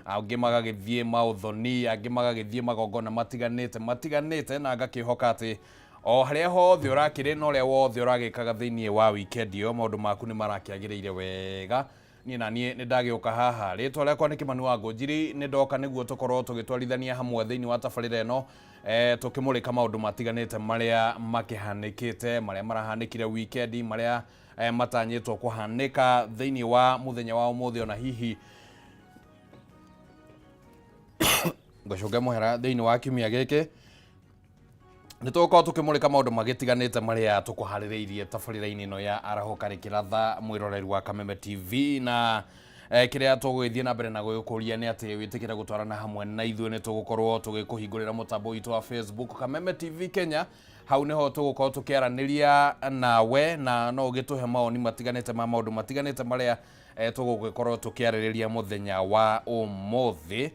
Angĩ magagĩthiĩ maũthoni, angĩ magagĩthiĩ magongona matiganĩte matiganĩte, na ngakĩhoka atĩ o harĩa hothe ũrakĩrĩ na ũrĩa wothe ũragĩkaga thĩinĩ wa weekend ĩyo, maũndũ maku nĩ marakĩagĩrĩire wega. Niĩ na niĩ nĩ ndagĩũka haha. Rĩtwa rĩakwa nĩ Kĩmani wa Ngũnjiri, nĩ ndoka nĩguo tũkorwo tũgĩtwarithania hamwe thĩinĩ wa tabarĩra ĩno, tũkĩmũrĩka maũndũ matiganĩte marĩa makĩhanĩkĩte, marĩa marahanĩkire weekend, marĩa matanyĩtwo kũhanĩka thĩinĩ wa mũthenya wa ũmũthĩ, ona hihi ngũcũnge mũhera thĩinĩ wa kiumia gĩkĩ. Nĩ tũgũkorwo tũkĩmũrĩka maũndũ magĩtiganĩte marĩa tũkũharĩrĩirie tabarĩra-inĩ ĩno ya Arahũka Rĩkĩratha, mwĩroreri wa Kameme TV, na kĩrĩa tũgũgĩthiĩ na mbere na gũgĩkũria nĩ atĩ wĩtĩkĩre gũtwarana hamwe na ithuĩ. Nĩ tũgũkorwo tũgĩkũhingũrĩra mũtambo witũ wa Facebook, Kameme TV Kenya. Hau nĩho tũgũkorwo tũkĩaranĩria nawe, na no ũgĩtũhe mawoni matiganĩte ma maũndũ matiganĩte marĩa tũgũgĩkorwo tũkĩarĩrĩria mũthenya wa ũmũthĩ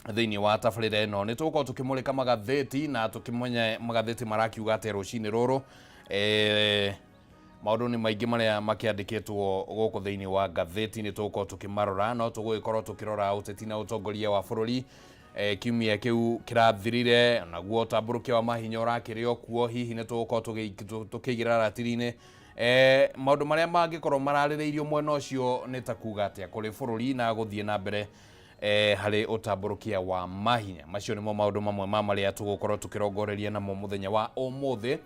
thĩinĩ wa tabarĩra ĩno. Nĩ tũgũkorwo tũkĩmũrĩka magathĩti na tũkĩmenye magathĩti marakiuga atĩa rũcinĩ rũrũ. Maũndũ nĩ maingĩ marĩa makĩandĩkĩtwo gũkũ thĩinĩ wa ngathĩti, nĩ tũgũkorwo tũkĩmarora. No tũgũgĩkorwo tũkĩrora ũteti na ũtongoria wa bũrũri kiumia kĩu kĩrathirire, naguo ũtambũrũkia wa mahinya ũrakĩrĩ o kuo. Hihi nĩ tũgũkorwo tũkĩigĩrĩra ratiri-inĩ maũndũ marĩa mangĩkorwo mararĩrĩirio mwena ũcio, nĩ ta kuga atĩa kũrĩ bũrũri na gũthiĩ na mbere harĩ ũtambũrũkia wa mahinya macio. Nĩmo maũndũ mamwe ma marĩa tũgũkorwo tũkĩrongoreria namo mũthenya wa ũmũthĩ,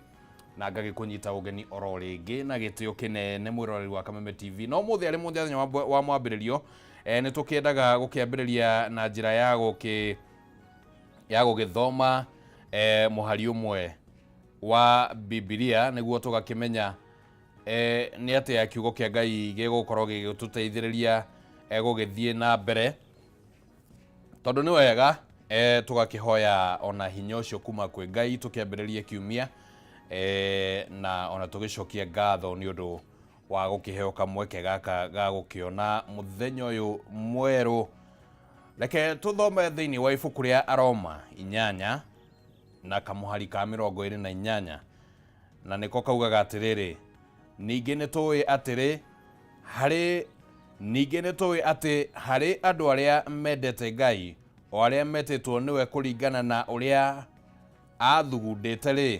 na ngagĩkũnyita ũgeni oro rĩngĩ na gĩtĩo kĩnene, mwĩroreri wa Kameme TV. No ũmũthĩ arĩ mũthenya wa mwambĩrĩrio, nĩ tũkĩendaga gũkĩambĩrĩria na njĩra ya gũkĩ ya gũgĩthoma mũhari ũmwe wa Bibilia, nĩguo tũgakĩmenya nĩ atĩa kiugo kĩa Ngai gĩgũkorwo gĩgĩtũteithĩrĩria gũgĩthiĩ na mbere, tondũ nĩ wega tũgakĩhoya ona hinya ũcio kuma kwĩ Ngai tũkĩambĩrĩrie kiumia, na ona tũgĩcokia ngatho nĩ ũndũ wa gũkĩheo kamweke gaka ga gũkĩona mũthenya ũyũ mwerũ. Reke tũthome thĩinĩ wa ibuku rĩa Aroma 8 na kamũhari ka 28, na nĩko kaugaga atĩrĩrĩ, ningĩ nĩ tũĩ atĩrĩ harĩ ningĩ nĩ tũĩ atĩ harĩ andũ arĩa mendete Ngai, o arĩa metĩtwo nĩwe kũringana na ũrĩa athugundĩte-rĩ,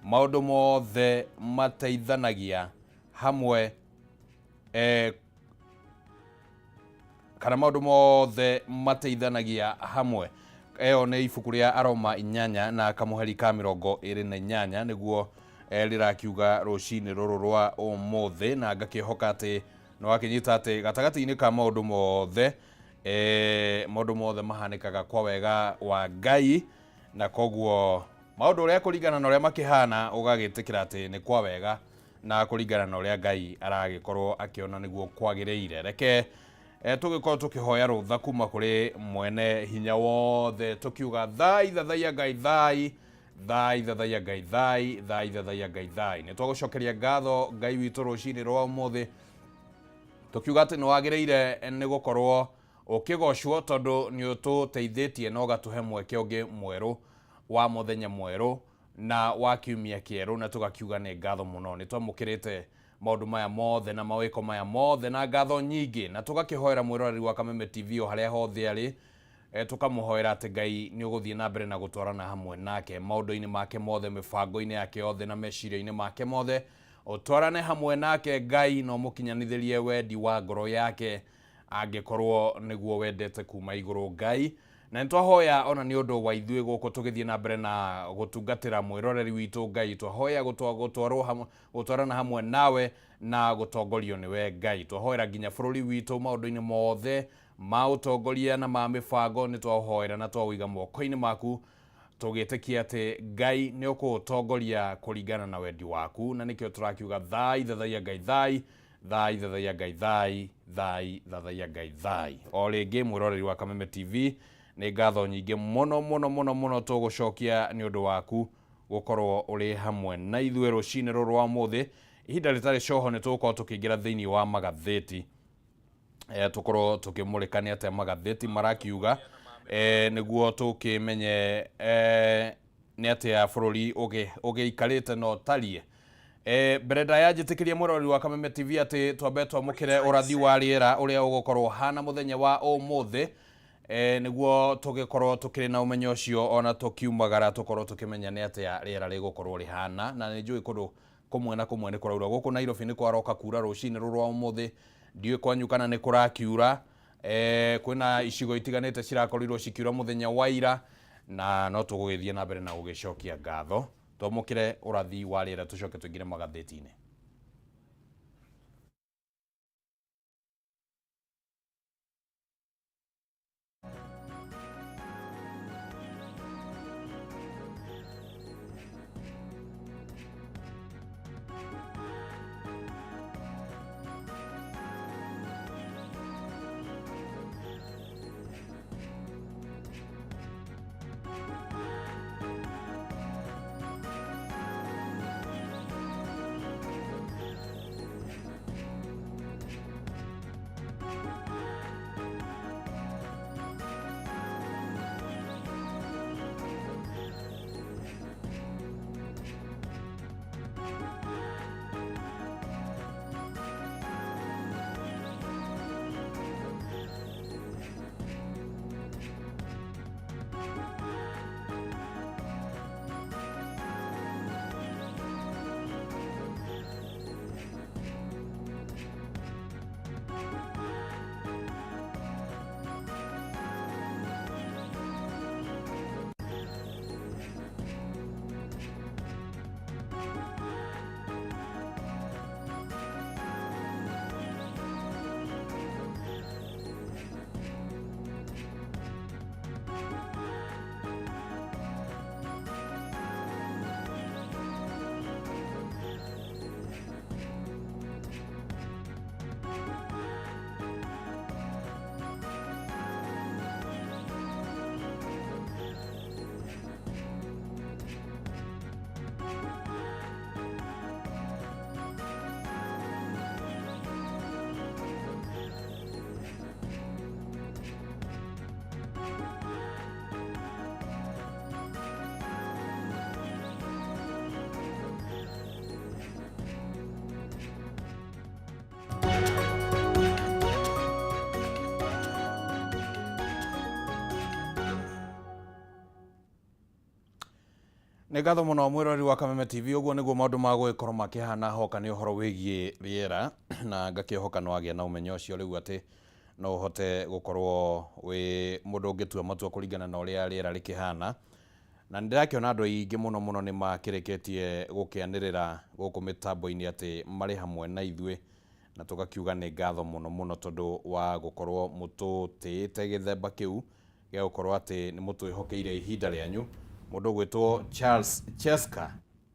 maũndũ mothe mateithanagia hamwe, kana maũndũ mothe mateithanagia hamwe. Ĩyo nĩ ibuku rĩa Aroma 8 na kamũhari ka 28, nĩguo rĩrakiuga rũcinĩ rũrũ rwa ũmũthĩ, na ngakĩhoka atĩ nĩ wakĩnyita atĩ gatagatĩ-inĩ ka maũndũ mothe, maũndũ mothe mahanĩkaga kwa wega wa Ngai, na koguo maũndũ ũrĩa kũringana na ũrĩa makĩhana, ũgagĩtĩkĩra atĩ nĩ kwa wega na kũringana na ũrĩa Ngai aragĩkorwo akĩona nĩguo kwagĩrĩire. Reke tũgĩkorwo tũkĩhoya rũtha kuma kũrĩ mwene hinya wothe, tũkiuga thai thathaiya Ngai thai, thai thathaiya Ngai thai, thai thathaiya Ngai thai. Nĩ twagũcokeria ngatho Ngai witũ rũcinĩ rwa ũmũthĩ, tũkiuga atĩ nĩ wagĩrĩire nĩ gũkorwo ũkĩgocwo, tondũ nĩ ũtũteithĩtie na ũgatũhe mweke ũngĩ mwerũ wa mũthenya mwerũ na wa kiumia kĩerũ, na tũgakiuga nĩ ngatho mũno. Nĩ twamũkĩrĩte maũndũ maya mothe na mawĩko maya mothe na ngatho nyingĩ, na tũgakĩhoera mwĩroreri wa Kameme TV o harĩa hothe arĩ, tũkamũhoera atĩ Ngai nĩ ũgũthiĩ na mbere na gũtwarana hamwe nake maũndũ-inĩ make mothe, mĩbango-inĩ yake yothe na meciria-inĩ make mothe. Ũtwarane hamwe nake Ngai, na ũmũkinyanithĩrie wendi wa ngoro yake angĩkorwo nĩguo wendete kuma igũrũ Ngai. Na nĩ twahoya ona nĩ ũndũ wa ithuĩ gũkũ tũgĩthiĩ na mbere na gũtungatĩra mwĩroreri witũ Ngai, twahoya gũtwarana hamwe nawe na gũtongorio nĩwe Ngai. Twahoera nginya bũrũri witũ maũndũ-inĩ mothe ma ũtongoria na ma mĩbango, nĩ twaũhoera na twaũiga moko-inĩ maku, tũgĩtĩkia atĩ Ngai nĩ ũkũũtongoria kũringana na wendi waku, na nĩkĩo tũrakiuga thai thathaiya Ngai thai, thai thathaiya Ngai thai, thai thathaiya Ngai thai. O rĩngĩ mwĩroreri wa Kameme TV, nĩ ngatho nyingĩ mũno mũno mũno mũno tũgũcokia nĩ ũndũ waku gũkorwo ũrĩ hamwe na ithuĩ rũcinĩ rũrũ rwa ũmũthĩ. Ihinda rĩtarĩ coho nĩ tũgũkorwo tũkĩingĩra thĩinĩ wa magathĩti, tũkorwo tũkĩmũrĩka nĩ atĩa magathĩti marakiuga, nĩguo tũkĩmenye nĩ atĩa bũrũri ũgĩikarĩte na ũtariĩ. Mbere ndaya njĩtĩkĩrie mwĩroreri wa Kameme TV atĩ twambe twamũkĩre ũrathi wa rĩera ũrĩa ũgũkorwo ũhana mũthenya wa ũmũthĩ. Nĩguo tũgĩkorwo tũkĩrĩ na ũmenyo ũcio ona tũkiumagara tũkorwo tũkĩmenya nĩ atĩa rĩera rĩgũkorwo rĩhana. Na nĩ njũĩ kũndũ kũmwe na kũmwe nĩ kũraura. Gũkũ Nairobi nĩ kwaroka kura rũcinĩ rũrũ rwa ũmũthĩ, ndiũĩ kwanyu kana nĩ kũrakiura. Kwĩna icigo itiganĩte cirakorirwo cikiura mũthenya wa ira, na no tũgũgĩthiĩ na mbere na gũgĩcokia ngatho. Twamũkĩre ũrathi wa rĩera tũcoke tũingĩre magathĩti-inĩ. Nĩ ngatho mũno mwĩroreri wa Kameme TV, ũguo nĩguo maũndũ ma gũgĩkorwo makĩhana hoka nĩ ũhoro wĩgiĩ rĩera, na ngakĩhoka nĩ wagĩa na ũmenyo ũcio rĩu atĩ no ũhote gũkorwo wĩ mũndũ ũngĩtua matua kũringana na ũrĩa rĩera rĩkĩhana. Na nĩ ndĩrakĩona andũ aingĩ mũno mũno nĩ makĩrĩkĩtie gũkĩanĩrĩra gũkũ mĩtambo-inĩ atĩ marĩ hamwe na ithuĩ, na tũgakiuga nĩ ngatho mũno mũno tondũ wa gũkorwo mũtũtĩĩte gĩthemba kĩu gĩa gũkorwo atĩ nĩ mũtwĩhokeire ihinda rĩanyu. Mũndũ ũgwĩtwo Charles Cheska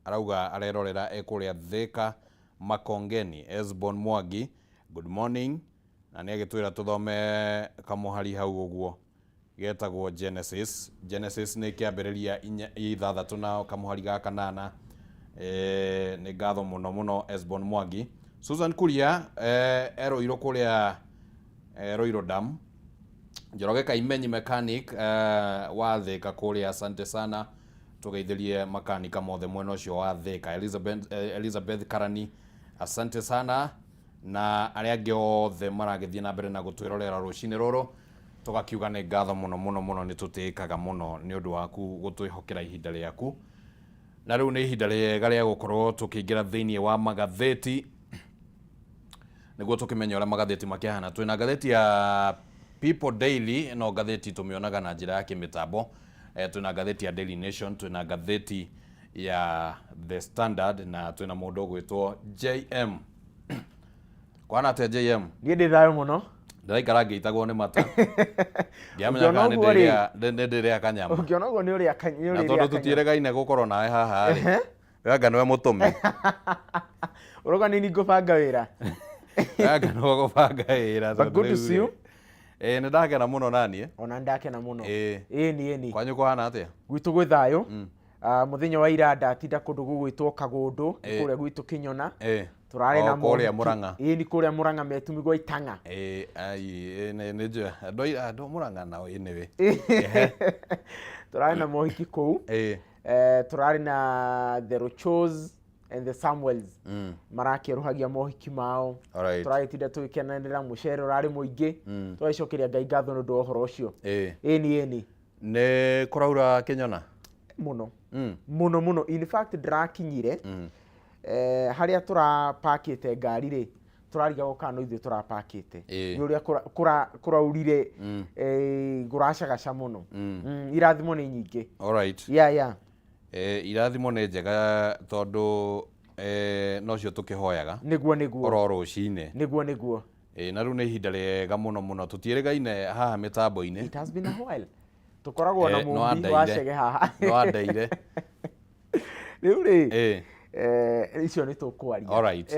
arauga arerorera e kũrĩa Thika Makongeni. Esbon Mwangi, good morning, na nĩ agĩtwĩra tũthome kamũhari hau ũguo getagwo Genesis. Genesis nĩ kĩambĩrĩria 6 na kamũhari ga 8. Nĩ ngatho mũno mũno Esbon Mwangi. Susan Kuria eroirwo kũrĩa Roiro Dam. Njoroge Kaimenyi mechanic wa Thika kũrĩa, asante sana, tũgeithĩrie makanika mothe mwena ũcio wa Thika. Elizabeth Karani, asante sana, na arĩa angĩ othe maragĩthiĩ na mbere na gũtwĩrorera rũcinĩ rũrũ, tũgakiuga nĩ ngatho mũno mũno mũno, nĩ tũtĩĩkaga mũno nĩ ũndũ waku gũtwĩhokera ihinda rĩaku. Na rĩu nĩ ihinda rĩega rĩa gũkorwo tũkĩingĩra thĩinĩ wa magathĩti nĩguo tũkĩmenye ũrĩa magathĩti makĩhana. Twĩna ngathĩti ya People Daily, ĩno ngathĩti tũmĩonaga na njĩra ya kĩmĩtambo. Twĩna ngathĩti ya Daily Nation, twĩna ngathĩti ya The Standard, na twĩna mũndũ ũgwĩtwo JM. Kwana atĩa JM? Niĩ ndĩ thayũ mũno. Ndĩraikara ngĩitagwo nĩ mata. Ndiamenya kana nĩ ndĩrĩa kanyama. Ũngĩona ũguo nĩ ũrĩa kanyama. Na tondũ tũtiĩrĩgaine gũkorwo nawe haha rĩ, anga nĩwe mũtũmi. Ũrauga nĩ niĩ ngũbanga wĩra. Anga nĩwe gũbanga wĩra. But good to see you. Ĩĩ, nĩ ndakena mũno naniĩ. Ona nĩ ndakena mũno. Ĩni ĩni. Kwanyu kũhana atĩa? Gwitũ gwĩ thayũ. Mũthenya wa ira ndatinda kũndũ gũgwĩtwo Kagũndũ, kũrĩa gwitũ Kĩnyona. Tũrarĩ na kũrĩa Mũrang'a. Ĩĩ, nĩ kũrĩa Mũrang'a Metumi gwa Itang'a. Ĩĩ, ai, nĩ njũĩ. Andũ a Mũrang'a nao anyway. Tũrarĩ na mohiki kũu. Tũrarĩ na The Rochos. and the Samuels marakĩerũhagia mohiki mao. Alright. Tũragĩtinda tũgĩkenanĩra, mũcere ũrarĩ mũingĩ, tũgagĩcokeria Ngai ngatho nĩ ũndũ wa ũhoro ũcio. Ĩni, ĩni. Nĩ kũraura Kĩnyona? Mũno mũno mũno. In fact, ndĩrakinyire harĩa tũrapakĩte ngari rĩ, tũrarigagwo kana no ithuĩ tũrapakĩte nĩ ũrĩa kũraurire, kũracagaca mũno. Irathimo nĩ nyingĩ. Alright. Yeah. Irathimo nĩ njega tondũ nocio tũkĩhoyaga Nĩguo. oro rũcinĩ. Nĩguo. Na rĩu nĩ ihinda rĩega mũno mũno tũtiĩrĩgaine haha mĩtambo-inĩ. It has been a while. Tũkoragwo na no mũmbi wa andeire. cege haha. No andeire. Rĩu rĩ, icio nĩ tũkwaria. Alright.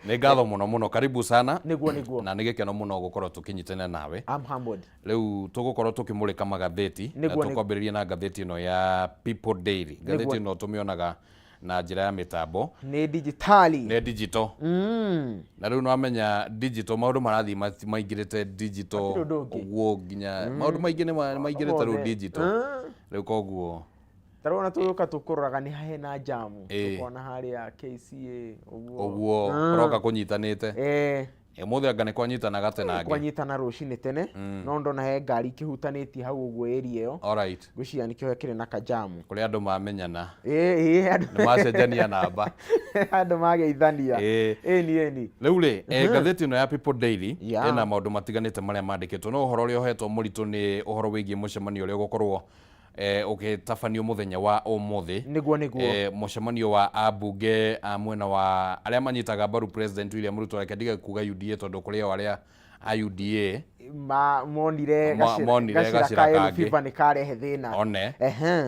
Nĩ ngatho mũno mũno, karibu sana. Nĩguo. Na nĩ gĩkeno mũno gũkorwo tũkĩnyitana nawe. I'm humbled. Rĩu tũgũkorwo tũkĩmũrĩka magathĩti na tũkwambĩrĩria na ngathĩti ĩno ya People Daily. Ngathĩti ĩno tũmĩonaga na njĩra ya mĩtambo. Nĩ digitali. Nĩ digital. Na rĩu nĩwamenya digital, maũndũ marathiĩ maingĩrĩte digital. Hatirĩ ũndũ ũngĩ. Ũguo nginya maũndũ maingĩ nĩ maingĩrĩte rĩu Mothe. digital. Rĩu koguo Ta rĩu ona tũgĩũka tũkũroraga nĩ hena jamu, tũkona harĩa KCA ũguo. Ũguo kũroka kũnyitanĩte. Ũmũthĩ anga nĩ kwanyitanaga tenangĩ. Kwanyitana rũcinĩ tene, no ndona he ngari ikĩhutanĩtie hau ũguo area ĩyo. Ngwĩciria nĩkĩo hekĩrĩ na kajamu. Kũrĩa andũ mamenyana. Ĩ, andũ Nĩ macenjania namba. Andũ mageithania. Ĩni, ĩni. Rĩu rĩ, ngathĩti ĩno ya People Daily ĩna maũndũ matiganĩte marĩa mandĩkĩtwo, no ũhoro ũrĩa ũhetwo mũritũ nĩ ũhoro wĩgiĩ mũcemanio ũrĩa ũgũkorwo ũgĩtabanio mũthenya wa ũmũthĩ. Nĩguo. Mũcemanio wa ambunge a mwena wa arĩa manyitaga mbaru President William Ruto, reke ndige kuga UDA tondũ kũrĩ o arĩa a UDA Monire monire gacĩra gacĩra ka yellow kangĩ. fever nĩ karehe thĩna. One.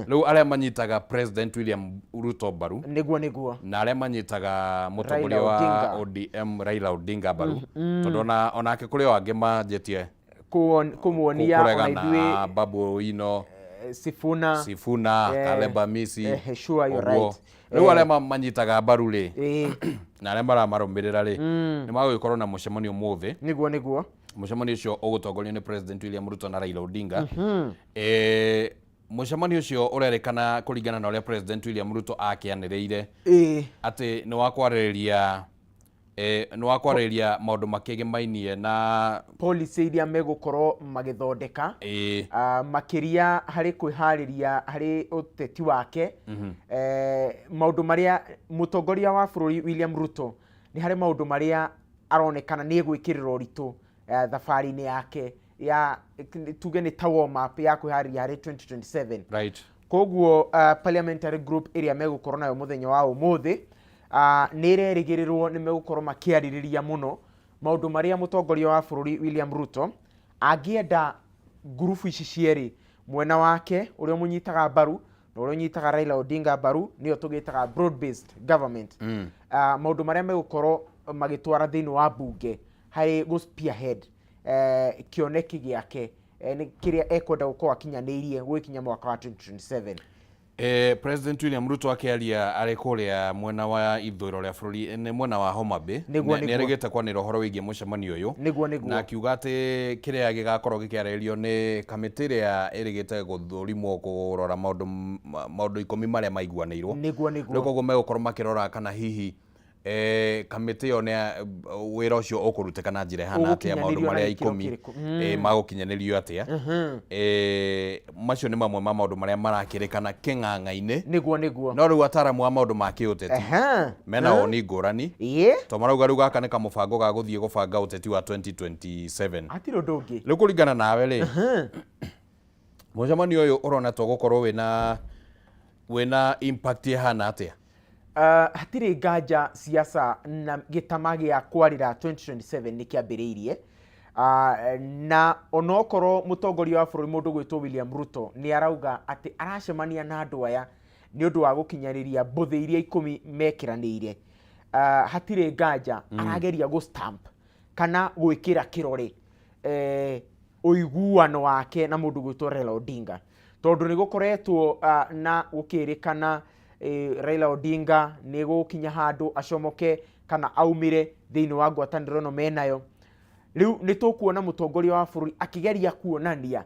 Rĩu arĩa manyitaga President William Ruto mbaru Nĩguo. na arĩa manyitaga mũtongoria Raila wa Odinga. ODM Raila Odinga mbaru, tondũ onake kũrĩ o angĩ manjĩtie Kũmuonia ona kũregana ithuĩ Babu Owino, Sifuna, Sifuna, Caleb Amisi. Sure, you're Ũguo. right. Rĩu arĩa manyitaga mbaru rĩ na arĩa maramarũmĩrĩra rĩ, nĩ magũgĩkorwo na mũcemanio ũmũthĩ. Nĩguo. Mũcemanio ũcio ũgũtongorio nĩ President William Ruto na Raila Odinga. Mũcemanio ũcio ũrerĩkana kũringana na ũrĩa President William Ruto akĩanĩrĩire atĩ nĩ wa kwarĩrĩria maũndũ makĩgĩmainie na policy iria megũkorwo magĩthondeka, makĩria harĩ kwĩharĩria harĩ ũteti wake, maũndũ marĩa mũtongoria wa bũrũri William Ruto nĩ harĩ maũndũ marĩa aronekana nĩ egwĩkĩrĩra ũritũ thabarĩ-inĩ yake ya tuge nĩ ta warm up ya kwĩharĩria harĩ 2027. Koguo parliamentary group ĩrĩa megũkorwo nayo mũthenya wa ũmũthĩ, nĩ ĩrerĩgĩrĩrwo nĩ megũkorwo makĩarĩrĩria mũno maũndũ marĩa mũtongoria wa bũrũri William Ruto angĩenda ngurubu ici cierĩ, mwena wake ũrĩa ũmũnyitaga mbaru na ũrĩa ũnyitaga Raila Odinga mbaru, nĩyo tũgĩtaga broad based government, maũndũ marĩa megũkorwo magĩtwara thĩinĩ wa mbunge harĩ gũ spearhead kĩoneki gĩake, nĩ kĩrĩa ekwenda gũkorwo akinyanĩirie gũgĩkinya mwaka wa 2027. President William Ruto akĩaria arĩ kũrĩa mwena wa ithũĩro rĩa bũrũri, nĩ mwena wa Homa Bay, Nĩguo. nĩ erĩgĩte kwanĩrĩra ũhoro wĩgiĩ mũcemanio ũyũ Nĩguo. na akiuga atĩ kĩrĩa gĩgakorwo gĩkĩarĩrĩrio nĩ kamĩtĩ ĩrĩa ĩrĩgĩte gũthũrimwo kũrora maũndũ 10 marĩa maiguanĩirwo. Nĩguo. Rĩu koguo megũkorwo makĩrora kana hihi kamĩtĩ ĩyo nĩ wĩra ũcio ũkũrutĩka na njĩra ĩhana atĩa, maũndũ Ũgũkinyanĩrio na marĩa gĩkĩro 10 kĩrĩkũ? Magũkinyanĩrio atĩa. Macio nĩ mamwe ma maũndũ marĩa marakĩrĩkana kĩng'ang'a-inĩ. Nĩguo. No rĩu ataramu a maũndũ ma kĩũteti mena woni ngũrani, to marauga rĩu gaka nĩ kamũbango ga gũthiĩ gũbanga ũteti wa 2027. Hatirĩ ũndũ ũngĩ. Rĩu kũringana nawe rĩ, mũcemanio ũyũ ũrona to gũkorwo wĩna impact ĩhana atĩa? Hatirĩ nganja siasa na gĩtama gĩa kwarĩra 2027 nĩ kĩambĩrĩirie. Na onokorwo mũtongoria wa bũrũri mũndũ gwĩtwo William Ruto nĩ arauga atĩ aracemania na andũ aya nĩ ũndũ wa gũkinyanĩria mbũthĩ iria 10 mekĩranĩire, hatirĩ nganja arageria gũ stamp kana gwĩkĩra kĩrore ũiguano wake na mũndũ gwĩtwo Raila Odinga, tondũ nĩ gũkoretwo na gũkĩrĩkana Raila Odinga nĩ gũkinya handũ acomoke kana aumĩre thĩinĩ wa ngwatanĩro ĩno menayo. Rĩu nĩ tũkuona mũtongoria wa bũrũri akĩgeria kuonania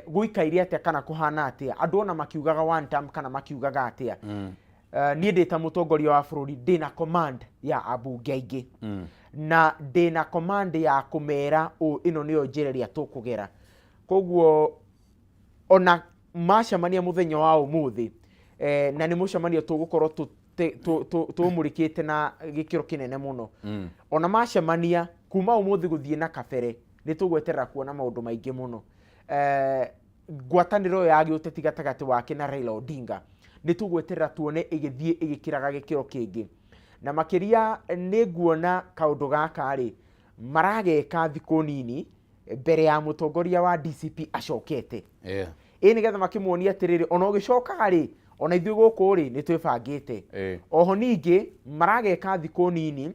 gũikaire atĩa kana kũhana atĩa, andũ ona makiugaga one term kana makiugaga atĩa. Niĩ ndĩ ta mũtongoria wa bũrũri ndĩna command ya ambunge aingĩ na ndĩna command ya kũmera ũũ, ĩno nĩyo njĩra ĩrĩa tũkũgera. Koguo ona macemania mũthenya wa ũmũthĩ, na nĩ mũcemanio tũgũkorwo tũmũrĩkĩte na gĩkĩro kĩnene mũno, ona macemania kuma ũmũthĩ gũthiĩ na kabere, nĩ tũgweterera kuona maũndũ maingĩ mũno. Ngwatanĩro ĩyo ya gĩũteti gatagatĩ wake na Raila Odinga nĩ tũgweterera tuone ĩgĩthiĩ ĩgĩkĩraga gĩkĩro kĩngĩ, na makĩria nĩ nguona kaũndũ gaka rĩ marageka thikũ nini mbere ya mũtongoria wa DCP acokete. Ĩ nĩgetha makĩmuonia atĩrĩrĩ, ona ũgĩcokaga rĩ, ona ithuĩ gũkũ rĩ nĩ twĩbangĩte. Oho ningĩ marageka thikũ nini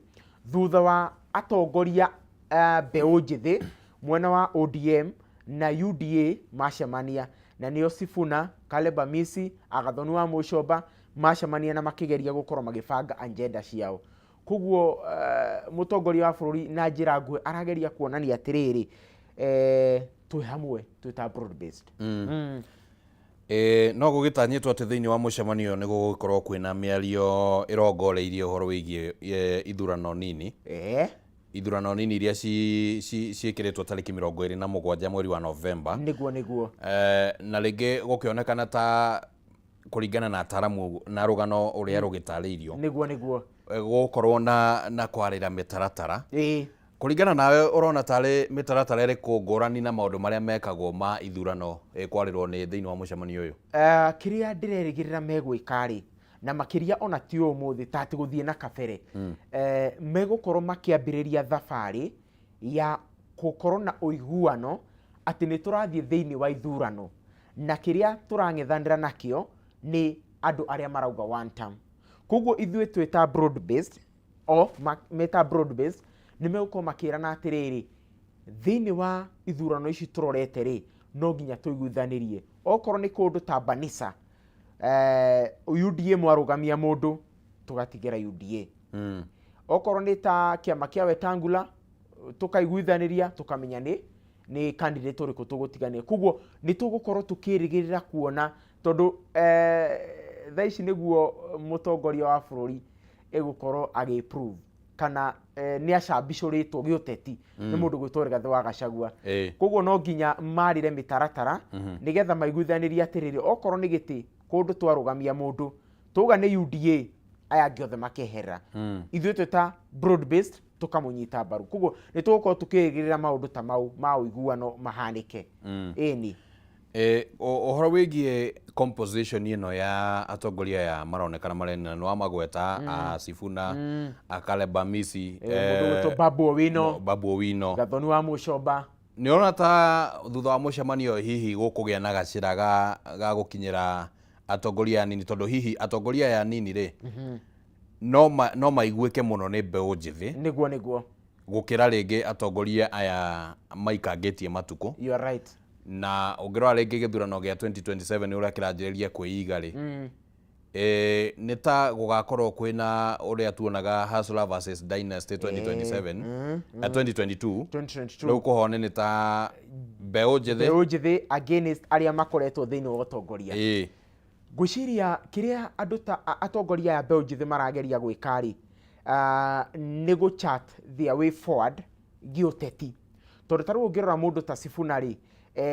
thutha wa atongoria mbeũ njĩthĩ mwena wa ODM na UDA macemania, na nĩo Sifuna, Caleb Amisi, Agathoni wa Mũcomba macemania na makĩgeria gũkorwo magĩbanga agenda ciao. Koguo mũtongoria wa bũrũri na njĩra nguhĩ arageria kuonania atĩrĩrĩ, twĩ hamwe, twĩ ta broad based. No gũgĩtanyĩtwo atĩ thĩinĩ wa mũcemanio ũyũ nĩ gũgũkorwo kwĩna mĩario ĩrongoreirie ũhoro wĩgiĩ ithurano nini. Ithurano nini iria ciĩkĩrĩtwo tarĩki 27 mweri wa Novemba. Nĩguo, nĩguo. Na rĩngĩ gũkĩonekana ta kũringana na ataramu na rũgano ũrĩa rũgĩtarĩirio. Nĩguo, nĩguo. Gũkorwo na kwarĩra mĩtaratara. Kũringana nawe ũrona tarĩ mĩtaratara ĩrĩkũ ngũrani na maũndũ marĩa mekagwo ma ithurano ĩkwarĩrwo nĩ thĩinĩ wa mũcemanio ũyũ? Kĩrĩa ndĩrerĩgĩrĩra megwĩka rĩ, na makĩria ona ti ũmũthĩ ta atĩ gũthiĩ na kabere, megũkorwo makĩambĩrĩria thabarĩ ya gũkorwo na ũiguano atĩ nĩ tũrathiĩ thĩinĩ wa ithurano, na kĩrĩa tũrang'ethanĩra nakĩo nĩ andũ arĩa marauga one term. Koguo ithuĩ twĩ ta broad based, o meta broad based, nĩ megũkorwo makĩrana atĩrĩrĩ, thĩinĩ wa ithurano ici tũrorete rĩ, no nginya tũiguithanĩrie. Okorwo nĩ kũndũ ta Banisa, UDA mwarũgamia mũndũ, tũgatigĩra UDA. Okorwo nĩ ta kĩama kĩa Wetangula, tũkaiguithanĩria, tũkamenya nĩ candidate ũrĩkũ tũgũtigania. Koguo nĩ tũgũkorwo tũkĩrĩgĩrĩra kuona, tondũ thaa ici nĩguo mũtongoria wa bũrũri egũkorwo agĩ-prove kana nĩ acambicũrĩtwo gĩũteti nĩ mũndũ gwĩtwo Rigathĩ wa Gachagua. Koguo no nginya marĩre mĩtaratara nĩgetha maiguithanĩrie atĩrĩrĩ, okorwo nĩ gĩtĩ kũndũ twarũgamia mũndũ, tuga nĩ UDA, aya angĩ othe makeherera. Ithuĩ twĩ ta broad based tũkamũnyita mbaru. Koguo nĩ tũgũkorwo tũkĩrĩgĩrĩra maũndũ ta mau ma ũiguano mahanĩke. Ĩni. Ũhoro wĩgiĩ composition ĩno ya atongoria aya maronekana marena nĩ wamagweta, a Sifuna, a Caleb Amisi, Mũndũ gwĩtwo Babu Owino, Babu Owino, Gathoni wa Mũcomba. Nĩ ũrona ta thutha wa mũcemanio hihi gũkũgĩa na gacĩra ga gũkinyĩra atongoria anini, tondũ hihi atongoria aya anini rĩ, no maiguĩke mũno nĩ mbeũ njĩthĩ. Nĩguo, nĩguo. Gũkĩra rĩngĩ atongoria aya maikangĩtie matukũ. You are right. Na ũngĩrora rĩngĩ gĩthurano gĩa 2027 ũrĩa kĩranjĩrĩria kwĩiga rĩ, nĩ ta gũgakorwo kwĩna ũrĩa tuonaga Hustler versus Dynasty 2027, 2022. 2022. Rĩu kũhone nĩ ta mbeũ njĩthĩ. Mbeũ njĩthĩ against arĩa makoretwo thĩinĩ wa ũtongoria. Ngwĩciria kĩrĩa andũ ta atongoria aya mbeũ njĩthĩ marageria gwĩka rĩ, nĩ gũ chart their way forward gĩũteti. Tondũ ta rĩu ũngĩrora mũndũ ta Sifuna rĩ,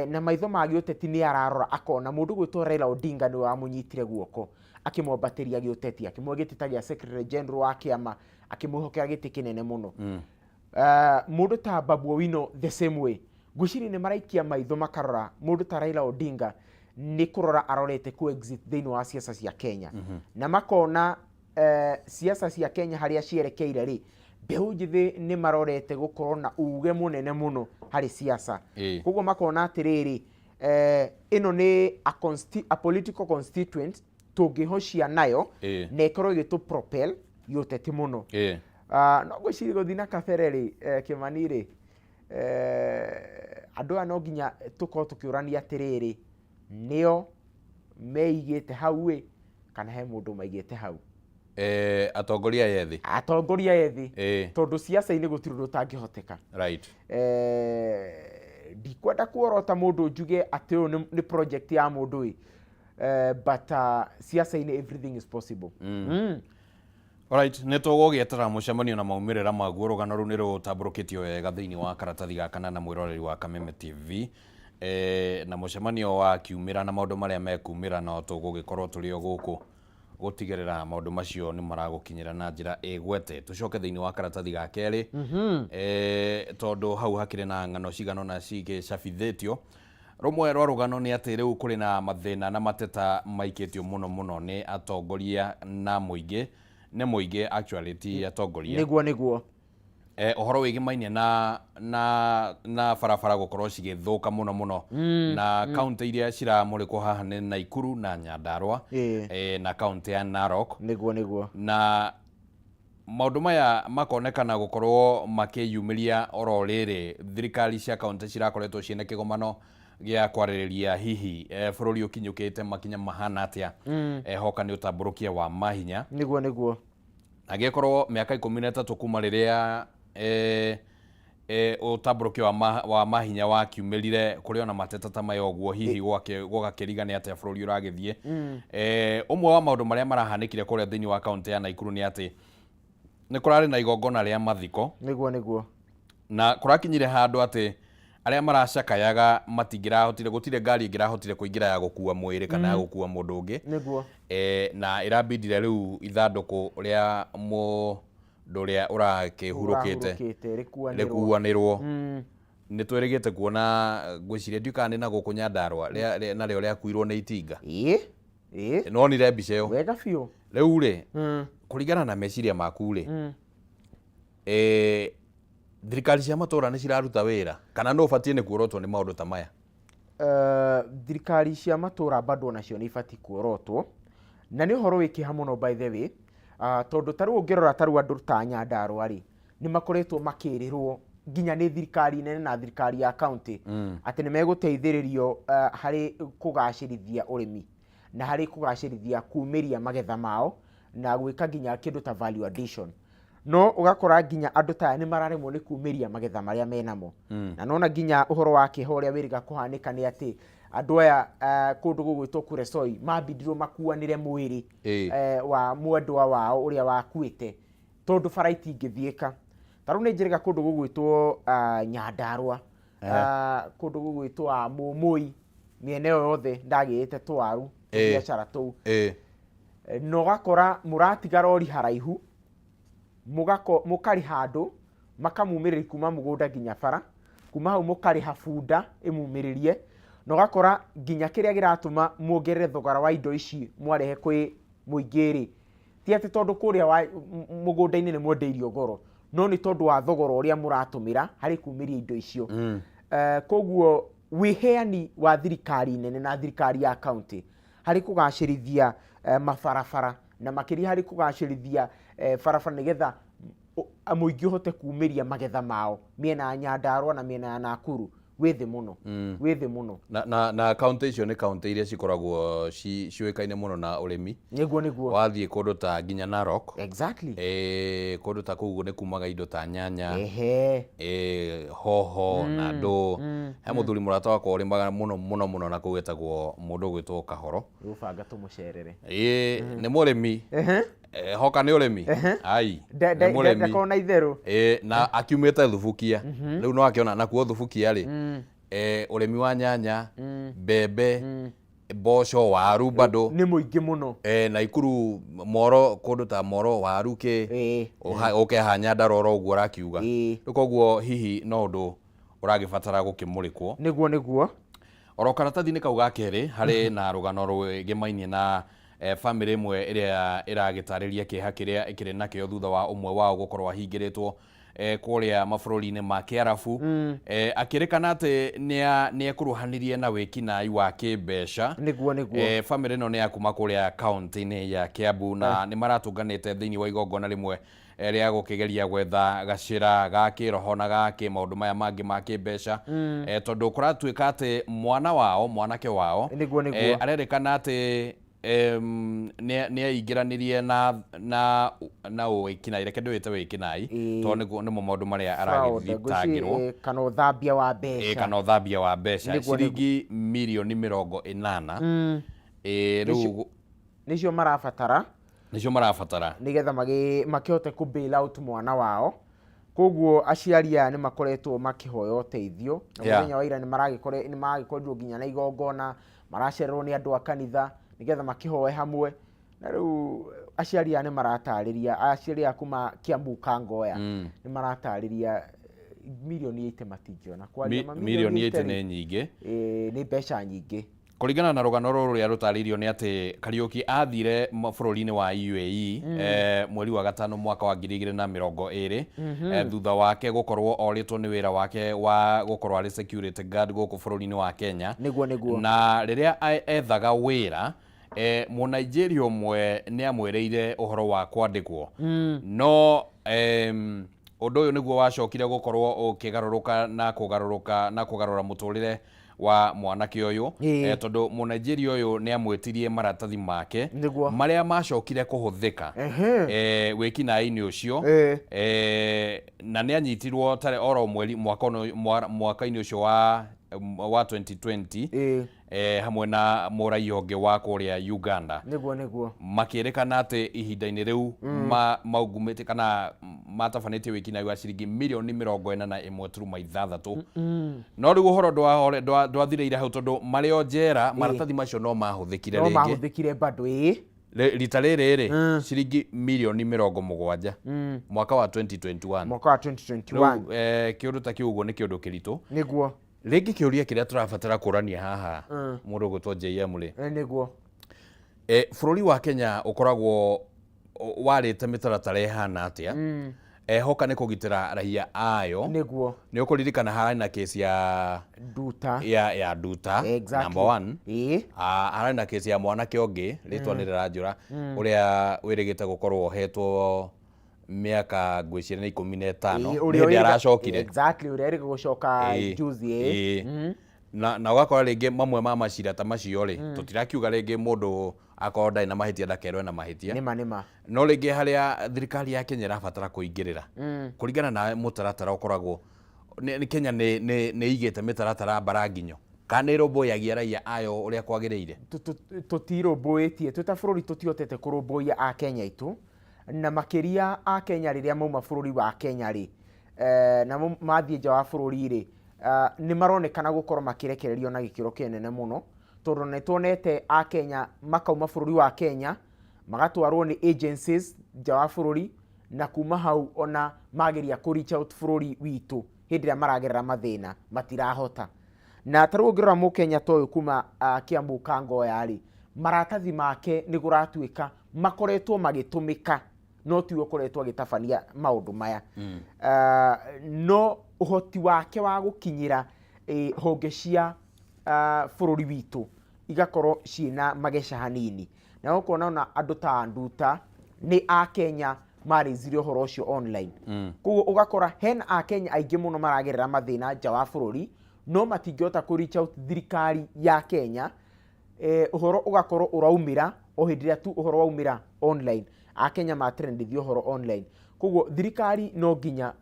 na maitho ma gĩũteti nĩ ararora akona mũndũ gwĩtwo Raila Odinga nĩwe wamũnyitire guoko akĩmwambatĩria gĩũteti, akĩmũhe gĩtĩ ta gĩa Secretary General wa kĩama, akĩmwĩhokera gĩtĩ kĩnene mũno. Mũndũ ta Babu Owino the same way. Ngwĩciria nĩ maraikia maitho makarora mũndũ ta Raila Odinga nĩ kũrora arorete ku exit thĩinĩ wa siasa cia Kenya. Na makona siasa cia Kenya harĩa cierekeire rĩ, mbeũ njĩthĩ nĩ marorete gũkorwo na uge mũnene mũno harĩ siasa. Koguo makona atĩrĩrĩ, ĩno nĩ a political constituent tũngĩhocia nayo na ĩkorwo ĩgĩtũ propel gĩũteti mũno. No ngwĩciria gũthiĩ na kabere rĩ, Kĩmani rĩ, andũ aya no nginya tũkorwo tũkĩũrania atĩrĩrĩ, nĩo meigĩte hau ĩ, kana he mũndũ maigĩte hau? Atongoria aya ethĩ. Atongoria aya ethĩ. Tondũ siasa-inĩ gũtirĩ ũndũ ũtangĩhoteka. Ndikwenda kuorota mũndũ njuge atĩ ũyũ nĩ project ya mũndũ ĩ. But siasa-inĩ everything is possible. Alright, nĩ tũgũgĩetera mũcemanio na maumĩrĩra maguo. Rũgano rũu nĩ rũtambũrũkĩtio wega thĩinĩ wa karatathi gaka na mwĩroreri wa Kameme TV. Na mũcemanio wa kiumĩra na maũndũ marĩa mekumĩra, no tũgũgĩkorwo tũrĩ o gũkũ gũtigĩrĩra maũndũ macio nĩ maragũkinyĩra na njĩra ĩgwete. Tũcoke thĩinĩ wa karatathi ga kerĩ, tondũ hau hakĩrĩ na ng'ano cigana ũna cigĩcabithĩtio. Rũmwe rwa rũgano nĩ atĩ rĩu kũrĩ na mathĩna na mateta maikĩtio mũno mũno nĩ atongoria na mũingĩ, nĩ mũingĩ actually, ti atongoria. Nĩguo nĩguo. Ũhoro wĩgĩmainie na barabara gũkorwo cigĩthũka mũno mũno, na kaunti iria ciramũrĩkwo haha nĩ Naikuru na Nyandarua, na kaunti ya Narok. Nĩguo nĩguo. Na maũndũ maya makonekana gũkorwo makĩyumĩria oro rĩrĩ thirikari cia kaunti cirakoretwo ciĩna kĩgomano gĩa kwarĩrĩria hihi bũrũri ũkinyũkĩte makinya mahana atĩa, hoka nĩ ũtambũrũkia wa mahinya. Nĩguo nĩguo. Angĩkorwo mĩaka 13 kuma rĩrĩa ũtambũrũkia wa mahinya wakiumĩrire, kũrĩ ona mateta ta maya ũguo, hihi gũgakĩriga nĩ atĩa bũrũri ũragĩthiĩ. Ũmwe wa maũndũ marĩa marahanĩkire kũrĩa thĩinĩ wa kaunti ya Naikuru nĩ atĩ nĩ kũrarĩ na igongona rĩa mathiko. Nĩguo nĩguo. Na kũrakinyire handũ atĩ arĩa maracakayaga matingĩrahotire, gũtirĩ ngari ĩngĩrahotire kũingĩra ya gũkua mwĩrĩ kana ya gũkua mũndũ ũngĩ. Na ĩrabindire rĩu ithandũkũ rĩa mũndũ ũrĩa ũrakĩhurũkĩte ũrahurũkĩte rĩkuanĩrwo. Rĩkuanĩrwo. Nĩ twĩrĩgĩte kuona, ngwĩciria ndiũĩ kana nĩ na gũkũ Nyandarua narĩo rĩakuirwo nĩ itinga. Ĩĩ ĩĩ. Nĩwonire mbica ĩyo? Wega biũ. Rĩu rĩ, kũringana na meciria maku rĩ, thirikari cia matũra nĩ ciraruta wĩra kana nũ ũbatiĩ nĩ kuorotwo nĩ maũndũ ta maya? Thirikari cia matũra bado onacio nĩ ibatiĩ kuorotwo, na nĩ ũhoro wĩ kĩeha mũno by the way, tondũ ta rĩu ũngĩrora ta rĩu andũ ta Nyandarua rĩ, nĩ makoretwo makĩrĩrwo nginya nĩ thirikari nene na thirikari ya county atĩ nĩ megũteithĩrĩrio harĩ kũgacĩrithia ũrĩmi na harĩ kũgacĩrithia kumĩria magetha mao na gwĩka nginya kĩndũ ta value addition, no ũgakora nginya andũ ta aya nĩ mararemwo nĩ kumĩria magetha marĩa menamo. Na nona nginya ũhoro wa kĩeha ũrĩa wĩrĩga kũhanĩka nĩ atĩ andũ aya kũndũ gũgwĩtwo Kuresoi mambindirwo makuanĩre mwĩrĩ wa mwendwa wao ũrĩa wakuĩte tondũ bara itingĩthiĩka. Ta rĩu nĩ njĩrĩga kũndũ gũgwĩtwo Nyandarua, kũndũ gũgwĩtwo Mũmũi, mĩena ĩyo yothe ndagĩrĩte twaru biacara tũu, na ũgakora mũratiga rori haraihu, mũkarĩha andũ makamumĩrĩria kuma mũgũnda nginya bara, kuma hau mũkarĩha bunda ĩmumĩrĩrie, na ũgakora nginya kĩrĩa kĩratũma muongerere thogora wa indo ici mwarehe kwĩ mũingĩ rĩ, ti atĩ tondũ kũrĩa mũgũnda-inĩ nĩ mwendeirio goro, no nĩ tondũ wa thogora ũrĩa mũratũmĩra harĩ kumĩria indo icio. Koguo wĩheani wa thirikari nene na thirikari ya county harĩ kũgacĩrithia mabarabara, na makĩria harĩ kũgacĩrithia barabara nĩgetha mũingĩ ũhote kumĩria magetha mao mĩena ya Nyandarua na mĩena ya Nakuru, wĩ thĩ mũno, wĩ thĩ mũno. Na kaunti icio nĩ kaunti iria cikoragwo ciũĩkaine mũno na ũrĩmi. Nĩguo nĩguo. Wathiĩ kũndũ ta nginya Narok, kũndũ ta kũu nĩ kumaga indo ta nyanya, hoho na ndũ. He mũthuri mũrata wakwa ũrĩmaga mũno mũno mũno na kũu, etagwo mũndũ ũgwĩtwo Kahoro. Gũbanga tũmũcerere. Ĩĩ, nĩ mũrĩmi. Hoka nĩ ũrĩmi ai, nĩ mũrĩmi. Ndakorwo na itherũ. Ĩĩ, na akiumĩte Thubukia. Rĩu no akĩona nakuo Thubukia rĩ, ũrĩmi wa nyanya, mbembe, mboco, waru bado nĩ mũingĩ mũno. Naikuru moro, kũndũ ta moro, waru kĩ, ũke haha Nyandarua oro ũguo ũrakiuga. Rĩu koguo hihi no ũndũ ũragĩbatara gũkĩmũrĩkwo. Nĩguo nĩguo. Oro karatathi-inĩ kau ga kerĩ harĩ na rũgano rwĩgĩmainie na bamĩrĩ ĩmwe ĩrĩa ĩragĩtarĩria kĩeha kĩrĩa ĩkĩrĩ nakĩo thutha wa ũmwe wao gũkorwo ahingĩrĩtwo kũrĩa mabũrũri-inĩ ma Kĩarabu, akĩrĩkana atĩ nĩ ekuruhanirie na wĩkinaĩ wa kĩmbeca. Nĩguo nĩguo. Bamĩrĩ ĩno nĩ ya kuma kũrĩa kaunti-inĩ ya Kiambu, na nĩ maratũnganĩte thĩinĩ wa igongona rĩmwe rĩa gũkĩgeria gwetha gacĩra ga kĩroho na ga kĩ maũndũ maya mangĩ ma kĩmbeca, tondũ kũratuĩka atĩ mwana wao, mwanake wao, Nĩguo nĩguo. Arerĩkana atĩ nĩ aingĩranirie na wĩkinaĩ, reke ndĩwĩte wĩkinaĩ, tondũ nĩguo nĩmo maũndũ marĩa fraud, aragĩthitangĩrwo. Ngwĩciria, kana ũthambia wa mbeca. Kana ũthambia wa mbeca. Nĩguo. Ciringi mirioni 80. Ĩĩ, rĩu Nĩcio marabatara. Nĩcio marabatara. Nĩgetha makĩhote kũ bail out mwana wao. Koguo aciari aya nĩ makoretwo makĩhoya ũteithio na mũthenya wa ira nĩ maragĩkorirwo nginya na igongona, maracererwo nĩ andũ a kanitha nĩgetha makĩhoe hamwe. Na rĩu aciari aya nĩ maratarĩria, aciari aya kuma Kiambu Kangoya nĩ maratarĩria mirioni 80 matingĩona. Kwaria ma, mirioni 80 nĩ nyingĩ. Ĩĩ, nĩ mbeca nyingĩ. Kũringana na rũgano rũrũ rũrĩa rũtarĩirio nĩ atĩ Kariũki athire bũrũri-inĩ wa UAE mweri wa gatano mwaka wa 2020, thutha wake gũkorwo orĩtwo nĩ wĩra wake wa gũkorwo arĩ security guard gũkũ bũrũri-inĩ wa Kenya. Nĩguo, nĩguo. Na rĩrĩa ethaga wĩra, Mũnigeria ũmwe nĩ amwĩrĩire ũhoro wa kwandĩkwo. No ũndũ ũyũ nĩguo wacokire gũkorwo ũkĩgarũrũka na kũgarũrũka na kũgarũra mũtũrĩre wa mwanake ũyũ. Tondũ Mũnigeria ũyũ nĩ amwĩtirie maratathi make marĩa macokire kũhũthĩka wĩkinaĩ-inĩ ũcio. Na nĩ anyitirwo tarĩ oro mweri mwaka mwaka-inĩ ũcio wa 2020 hamwe na mũraiya ũngĩ wa kũrĩa Uganda. Nĩguo, nĩguo. Makĩrĩkana atĩ ihinda-inĩ rĩu maungumĩtie kana matabanĩtie wĩkinaĩ wa ciringi mirioni 41.6. No rĩu ũhoro ndwathirĩire hau, tondũ marĩ o njera maratathi macio no mahũthĩkire no rĩngĩ. Mahũthĩkire bado, ĩĩ. Rita rĩrĩ rĩ, ciringi mirioni 70 mwaka wa 2021. Mwaka wa 2021. Rĩu kĩũndũ ta kĩu ũguo nĩ kĩũndũ kĩritũ. Rĩngĩ kĩũria kĩrĩa tũrabatara kũrania haha, mũndũ ũgwĩtwo JM rĩ, Nĩguo. Bũrũri wa Kenya ũkoragwo warĩte mĩtaratara ĩhana atĩa hoka nĩ kũgitĩra raia ayo? Nĩ ũkũririkana hararĩ na kesi ya Nduta. Ya Nduta. Number one. Hararĩ na kesi ya mwanake ũngĩ, rĩtwa nĩ rĩranjũra, ũrĩa wĩrĩgĩte gũkorwo ohetwo mĩaka ngwĩciria nĩ 15. Ĩĩ, nĩ ũrĩa hĩndĩ aracokire. Exactly, ũrĩa erĩga gũcoka juzi, ĩĩ. Na ũgakora rĩngĩ mamwe ma macira ta macio rĩ, tũtirakiuga rĩngĩ mũndũ akorwo ndarĩ na mahĩtia ndakerwo ena mahĩtia. Nĩma, nĩma. No rĩngĩ harĩa thirikari ya Kenya ĩrabatara kũingĩrĩra, kũringana na mũtaratara ũkoragwo nĩ Kenya nĩ ĩigĩte mĩtaratara mbara nginyo kana nĩ ĩrũmbũyagia raia ayo ũrĩa kwagĩrĩire? Tũtirũmbũĩtie twĩ ta bũrũri, tũtihotete kũrũmbũiya akenya aitũ, na makĩria akenya rĩrĩa mauma bũrũri wa Kenya rĩ, na mathiĩ nja wa bũrũri rĩ, nĩ maronekana gũkorwo makĩrekererio na gĩkĩro kĩnene mũno, tondũ nĩ tuonete akenya makauma bũrũri wa Kenya magatwarwo nĩ agencies nja wa bũrũri, na kuma hau ona mageria kũ reach out bũrũri witũ hĩndĩ ĩrĩa maragerera mathĩna matirahota. Na ta rĩu ũngĩrora mũkenya ta ũyũ kuma Kiambu Kangoya rĩ, maratathi make nĩ kũratuĩka makoretwo magĩtũmĩka, no tiwe ũkoretwo agĩtabania maũndũ maya. No ũhoti wake wa gũkinyĩra honge cia bũrũri witũ igakorwo ciĩna mageca hanini, na ũkona ona andũ ta Nduta nĩ akenya marĩzirie ũhoro ũcio online. Koguo ũgakora hena akenya aingĩ mũno maragerera mathĩna nja wa bũrũri, no matingĩhota kũ reach out thirikari ya Kenya. Ũhoro ũgakorwo ũraumĩra o hĩndĩ ĩrĩa tu ũhoro waumĩra online, akenya matrendithia ũhoro online. Koguo thirikari no nginya,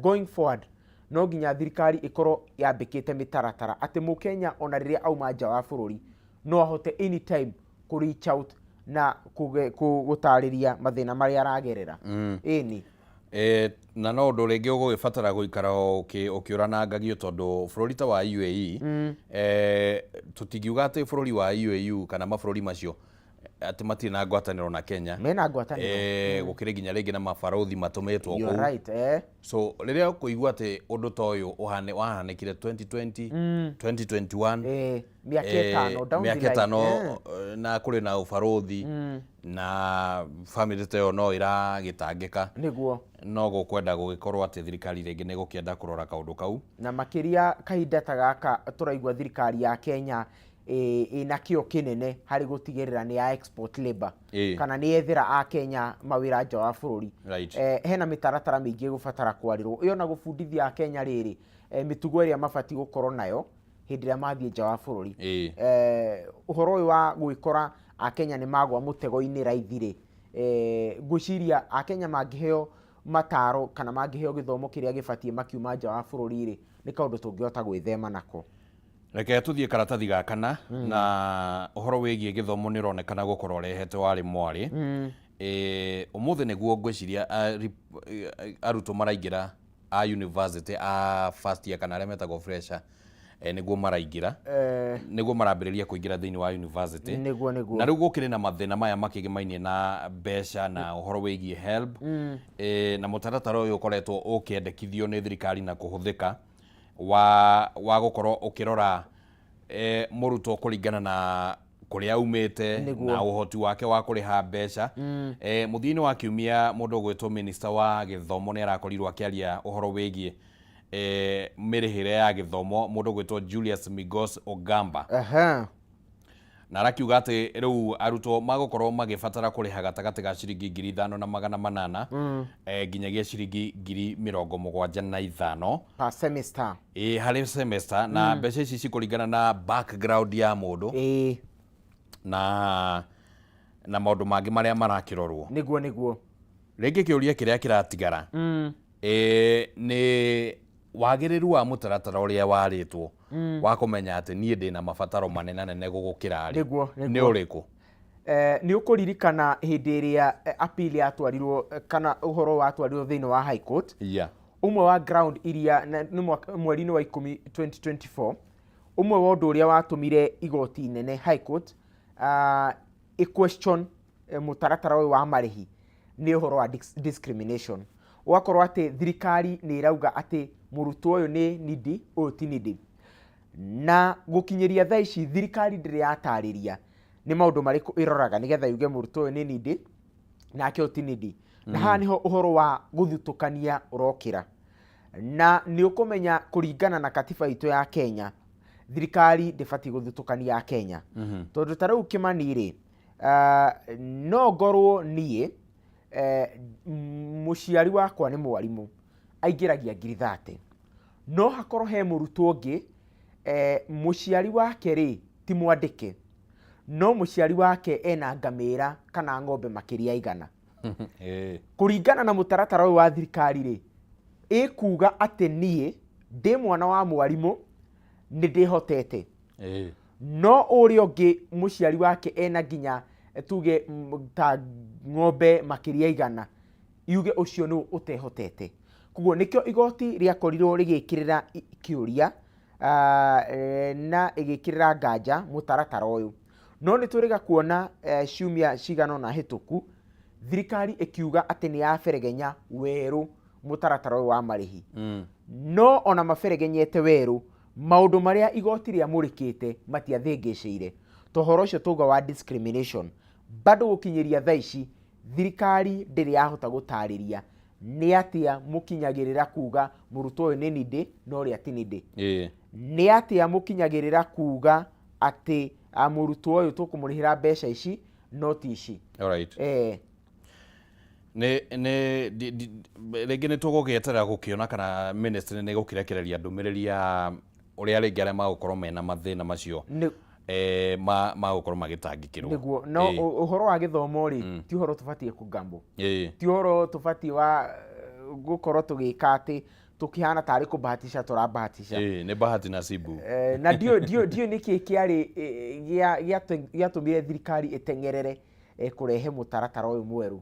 going forward, no nginya thirikari ĩkorwo yambĩkĩte mĩtaratara atĩ mũkenya ona rĩrĩa auma nja wa bũrũri no ahote anytime kũ reach out na gũtarĩria mathĩna marĩa aragerera. Ĩni. Na no ũndũ rĩngĩ ũgũgĩbatara gũikara ũkĩũranangagio, tondũ bũrũri ta wa UAE, tũtingiuga atĩ bũrũri wa UAE kana mabũrũri macio atĩ matirĩ na ngwatanĩro na Kenya. Mena ngwatanĩro. Gũkĩrĩ nginya rĩngĩ na mabarũthi matũmĩtwo You're kũu. right, eh. So rĩrĩa ũkũigua atĩ ũndũ ta ũyũ wahanĩkire 2020, 2021, mĩaka 5 down the mĩaka line. 5, na kũrĩ na ũbarũthi na bamĩrĩ ta ĩyo no ĩragĩtangĩka. No gũkwenda gũgĩkorwo atĩ thirikari rĩngĩ nĩ gũkĩenda kũrora kaũndũ kau. Na makĩria kahinda ta gaka tũraigua thirikari ya Kenya ĩna kĩo kĩnene harĩ gũtigĩrĩra nĩ ya export labor kana nĩ yethera a Kenya mawĩra nja wa bũrũri. Hena mĩtaratara mĩingĩ ĩgũbatara kwarĩrwo ĩyo na gũbundithia akenya rĩrĩ mĩtugo ĩrĩa mabatiĩ gũkorwo nayo hĩndĩ ĩrĩa mathiĩ nja wa bũrũri. Ũhoro ũyũ wa gwĩkora akenya nĩ magwa mũtego-inĩ raithi rĩ, ngwĩciria akenya mangĩheo mataro kana mangĩheo gĩthomo kĩrĩa gĩbatiĩ makiuma nja wa bũrũri rĩ, nĩ kaũndũ tũngĩhota gwĩthema nako. Reke tũthiĩ karatathi ga kana. Na ũhoro wĩgiĩ gĩthomo nĩ ũronekana gũkorwo ũrehete warĩ mwarĩ. Ũmũthĩ nĩguo ngwĩciria arutwo maraingĩra a university a first year kana arĩa metagwo fresher, nĩguo maraingĩra, nĩguo marambĩrĩria kũingĩra thĩinĩ wa university. Nĩguo, nĩguo. Na rĩu gũkĩrĩ na mathĩna maya makĩgĩmainie na mbeca na ũhoro wĩgiĩ HELB, na mũtaratara ũyũ ũkoretwo ũkĩendekithio nĩ thirikari na kũhũthĩka wa gũkorwo ũkĩrora mũrutwo kũringana na kũrĩa aumĩte na ũhoti wake wa kũrĩha mbeca. Mũthia-inĩ wa kiumia, mũndũ ũgwĩtwo minister wa gĩthomo nĩ arakorirwo akĩaria ũhoro wĩgiĩ mĩrĩhĩre ya gĩthomo, mũndũ ũgwĩtwo Julius Migos Ogamba, na arakiuga atĩ rĩu arutwo magũkorwo magĩbatara kũrĩha gatagatĩ ga ciringi 5800 nginyagia ciringi 75,000 per semester. Ĩ, harĩ semester, na mbeca ici cikũringana na background ya mũndũ na maũndũ mangĩ marĩa marakĩrorwo. Nĩguo, nĩguo. Rĩngĩ kĩũria kĩrĩa kĩratigara nĩ wagĩrĩru wa mũtaratara ũrĩa warĩtwo wa kũmenya atĩ niĩ ndĩna mabataro manenanene gũgũkĩra rĩ, nĩ ũrĩkũ? Nĩ ũkũririkana hĩndĩ ĩrĩa appeal yatwarirwo, kana ũhoro watwarirwo thĩinĩ wa High Court, ũmwe wa ground iria nĩ mweri-inĩ wa 10 2024, ũmwe wa ũndũ ũrĩa watũmire igoti inene, High Court, ĩ question mũtaratara ũyũ wa marĩhi nĩ ũhoro wa discrimination. Ũgakorwo atĩ thirikari nĩ ĩrauga atĩ mũrutwo ũyũ nĩ needy, ũyũ ti needy, na gũkinyĩria thaa ici thirikari ndĩrĩ yatarĩria nĩ maũndũ marĩkũ ĩroraga nĩgetha yuge mũrutwo ũyũ nĩ needy nake ũyũ ti needy. Na haha nĩho ũhoro wa gũthutũkania ũrokĩra, na nĩ ũkũmenya kũringana na katiba itũ ya Kenya, thirikari ndĩbatiĩ gũthutũkania Kenya, tondũ ta rĩu Kĩmani rĩ, no ngorwo niĩ mũciari wakwa nĩ mwarimũ aingĩragia 30,000, no hakorwo he mũrutwo ũngĩ mũciari wake rĩ ti mwandĩke, no mũciari wake ena ngamĩra kana ng'ombe makĩria 100. Kũringana na mũtaratara ũyũ wa thirikari rĩ, ĩkuga atĩ niĩ ndĩ mwana wa mwarimũ nĩ ndĩhotete, no ũrĩa ũngĩ mũciari wake ena nginya tuge ta ng'ombe makĩria 100, yuge ũcio nĩ ũtehotete. Koguo nĩkĩo igoti rĩakorirwo rĩgĩkĩrĩra kĩũria na ĩgĩkĩrĩra nganja mũtaratara ũyũ. No nĩ twĩrĩga kuona ciumia cigana ũna hĩtũku thirikari ĩkiuga atĩ nĩ yaberegenya werũ mũtaratara ũyũ wa marĩhi. No ona maberegenyete werũ, maũndũ marĩa igoti rĩamũrĩkĩte matiathĩngĩcĩire ta ũhoro ũcio tauga wa discrimination. Bado gũkinyĩria thaa ici thirikari ndĩrĩ yahota gũtarĩria nĩ atĩa mũkinyagĩrĩra kuga mũrutwo ũyũ nĩ needy na ũrĩa ti needy. Nĩ atĩa mũkinyagĩrĩra kuga atĩ mũrutwo ũyũ tũkũmũrĩhĩra mbeca ici no ti ici. Nĩ rĩngĩ nĩ tũgũgĩeterera gũkĩona kana ministry nĩ gũkĩrekereria ndũmĩrĩri ya ũrĩa rĩngĩ arĩa magũkorwo mena mathĩna macio magũkorwo magĩtangĩkĩrwo. Nĩguo. No ũhoro wa gĩthomo rĩ, ti ũhoro tũbatiĩ kũgambo, ti ũhoro tũbatiĩ wa gũkorwo tũgĩka atĩ tũkĩhana tarĩ kũbahatisha tũrabahatisha. Nĩ bahati nasibu. Na ndiũĩ nĩkĩ kĩarĩ gĩatũmire thirikari ĩteng'erere kũrehe mũtaratara ũyũ mwerũ,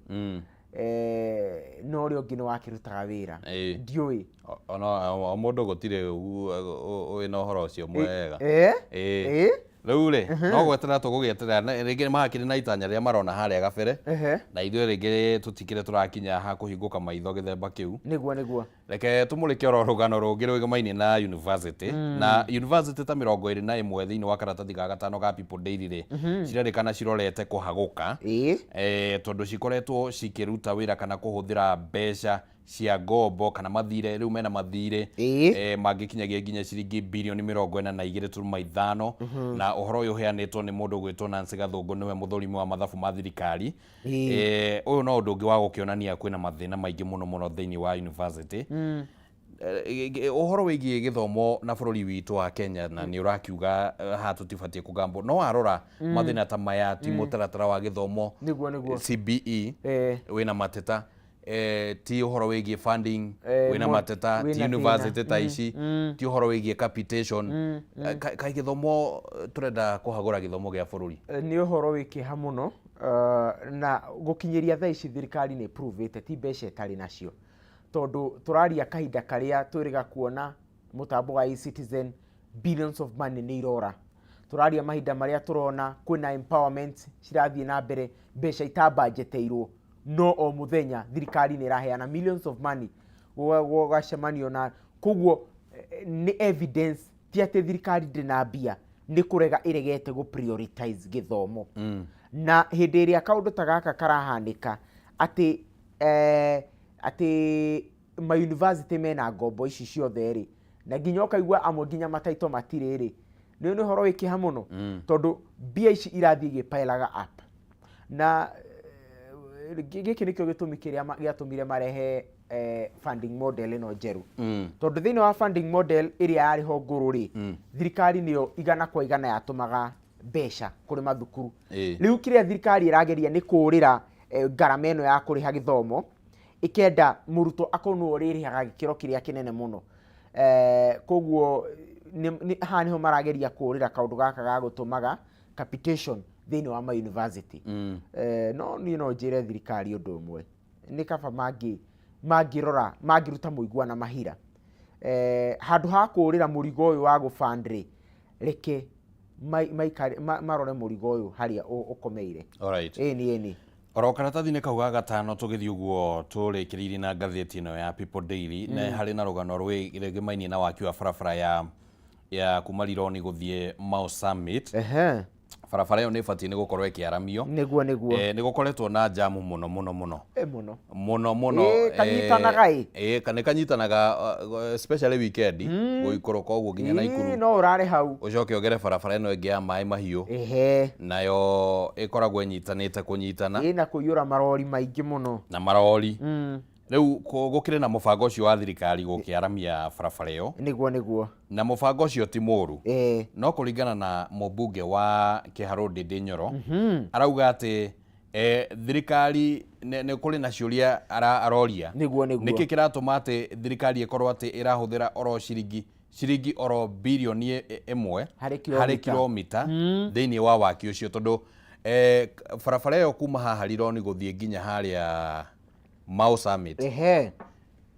no ũrĩa ũngĩ nĩ wakĩrutaga wĩra. Ndiũĩ. Ona o mũndũ gũtirĩ wĩna ũhoro ũcio mwega. Rĩu rĩ, no gweterera tũgũgĩeterera, rĩngĩ makĩrĩ na itanya rĩrĩa marona harĩa gabere, na ithuĩ rĩngĩ tũtikĩrĩ tũrakinya ha kũhingũka maitho gĩthemba kĩu. Nĩguo, nĩguo. Reke tũmũrĩke oro rũgano rũngĩ rũgĩmainie na university, na university ta 21 thĩinĩ wa karatathi ga gatano ga People Daily rĩ, cirerĩkana cirorete kũhagũka, tondũ cikoretwo cikĩruta wĩra kana kũhũthĩra mbeca cia ngombo kana mathirĩ. Rĩu mena mathirĩ mangĩkinyagia nginya ciringi birioni 42.5, na ũhoro ũyũ ũheanĩtwo nĩ mũndũ ũgwĩtwo Nancy Gathũngũ, nĩwe mũthũrimi wa mathabu ma thirikari. Ũyũ no ũndũ ũngĩ wa gũkĩonania kwĩna mathĩna maingĩ mũno mũno thĩinĩ wa university. Ũhoro wĩgiĩ gĩthomo na bũrũri witũ wa Kenya, na nĩ ũrakiuga haha tũtibatiĩ kũgambwo, no warora mathĩna ta maya ti mũtaratara wa gĩthomo Nĩguo, nĩguo. CBE wĩna mateta. Ti ũhoro wĩgiĩ funding wĩna mateta, wĩna ti thĩna. University ta ici, ti ũhoro wĩgiĩ capitation. Kaĩ gĩthomo, tũrenda kũhagũra gĩthomo gĩa bũrũri? Nĩ ũhoro wĩ kĩeha mũno, na gũkinyĩria thaa ici thirikari nĩ prove ti mbeca ĩtarĩ nacio, tondũ tũraria kahinda karĩa twĩrĩga kuona mũtambo wa eCitizen, billions of money nĩ irora. Tũraria mahinda marĩa tũrona kwĩna empowerment cirathiĩ na mbere, mbeca itabanjeteirwo, no o mũthenya thirikari nĩ ĩraheana millions of money gũgacemanio na koguo nĩ evidence ti atĩ thirikari ndĩ na mbia, nĩ kũrega ĩregete gũ prioritize gĩthomo. Na hĩndĩ ĩrĩa kaũndũ ta gaka karahanĩka atĩ ma university mena ngombo ici ciothe rĩ, na nginya ũkaigua amwe nginya mataito matirĩ rĩ, nĩ ũhoro wĩ kĩeha mũno, tondũ mbia ici irathiĩ igĩpilaga up. Na gĩkĩ nĩkĩo gĩtũmi kĩrĩa gĩatũmire marehe funding model ĩno njerũ, tondũ thĩinĩ wa funding model ĩrĩa yarĩ ho ngũrũ rĩ, thirikari nĩyo 100% yatũmaga mbeca kũrĩ mathukuru. Rĩu kĩrĩa thirikari ĩrageria nĩ kũũrĩra ngarama ĩno ya kũrĩha gĩthomo, ĩkenda mũrutwo akorwo nĩwe ũrĩrĩhaga gĩkĩro kĩrĩa kĩnene mũno. Koguo haha nĩho marageria kũũrĩra kaũndũ gaka ga gũtũmaga capitation thĩinĩ wa ma university. No niĩ no njĩre thirikari ũndũ ũmwe, nĩ kaba mangĩrora mangĩruta mũigua na mahira, handũ ha kũũrĩra mũrigo ũyũ wa gũband rĩ, reke marore mũrigo ũyũ harĩa ũkomeire. Alright. Ĩni, ĩni. Oro karatathi-inĩ kau ga gatano, tũgĩthiĩ ũguo tũrĩkĩrĩirie na ngathĩti ĩno ya People Daily, nĩ harĩ na rũgano rwĩgĩmainie na waki wa barabara ya kuma Rironi gũthiĩ Mau Summit. Barabara ĩyo nĩ ĩbatiĩ nĩ gũkorwo ĩkĩaramio. Nĩguo. Nĩ gũkoretwo na jamu mũno mũno mũno. Mũno. Mũno mũno. Kanyitanaga ĩ. Nĩ kanyitanaga, especially weekend, gũikũrũka ũguo nginya Naikuru. No ũrare hau. Ũcoke ũgere barabara ĩno ĩngĩ ya maĩ mahiũ, nayo ĩkoragwo ĩnyitanĩte kũnyitana. Na kũiyũra marori maingĩ mũno. Na marori. Rĩu gũkĩrĩ na mũbango ũcio wa thirikari gũkĩaramia barabara ĩyo. Nĩguo. Na mũbango ũcio ti mũũru, no kũringana na mũmbunge wa Kĩharũ Ndĩndĩ Nyoro, arauga atĩ thirikari nĩ kũrĩ na ciũria aroria. Nĩguo. Nĩkĩ kĩratũma atĩ thirikari ĩkorwo atĩ ĩrahũthĩra oro ciringi oro birioni 1 harĩ harĩ kilomita. Kilomita thĩinĩ wa waki ũcio, tondũ barabara ĩyo kuma haha Rironi gũthiĩ nginya harĩa Mau Summit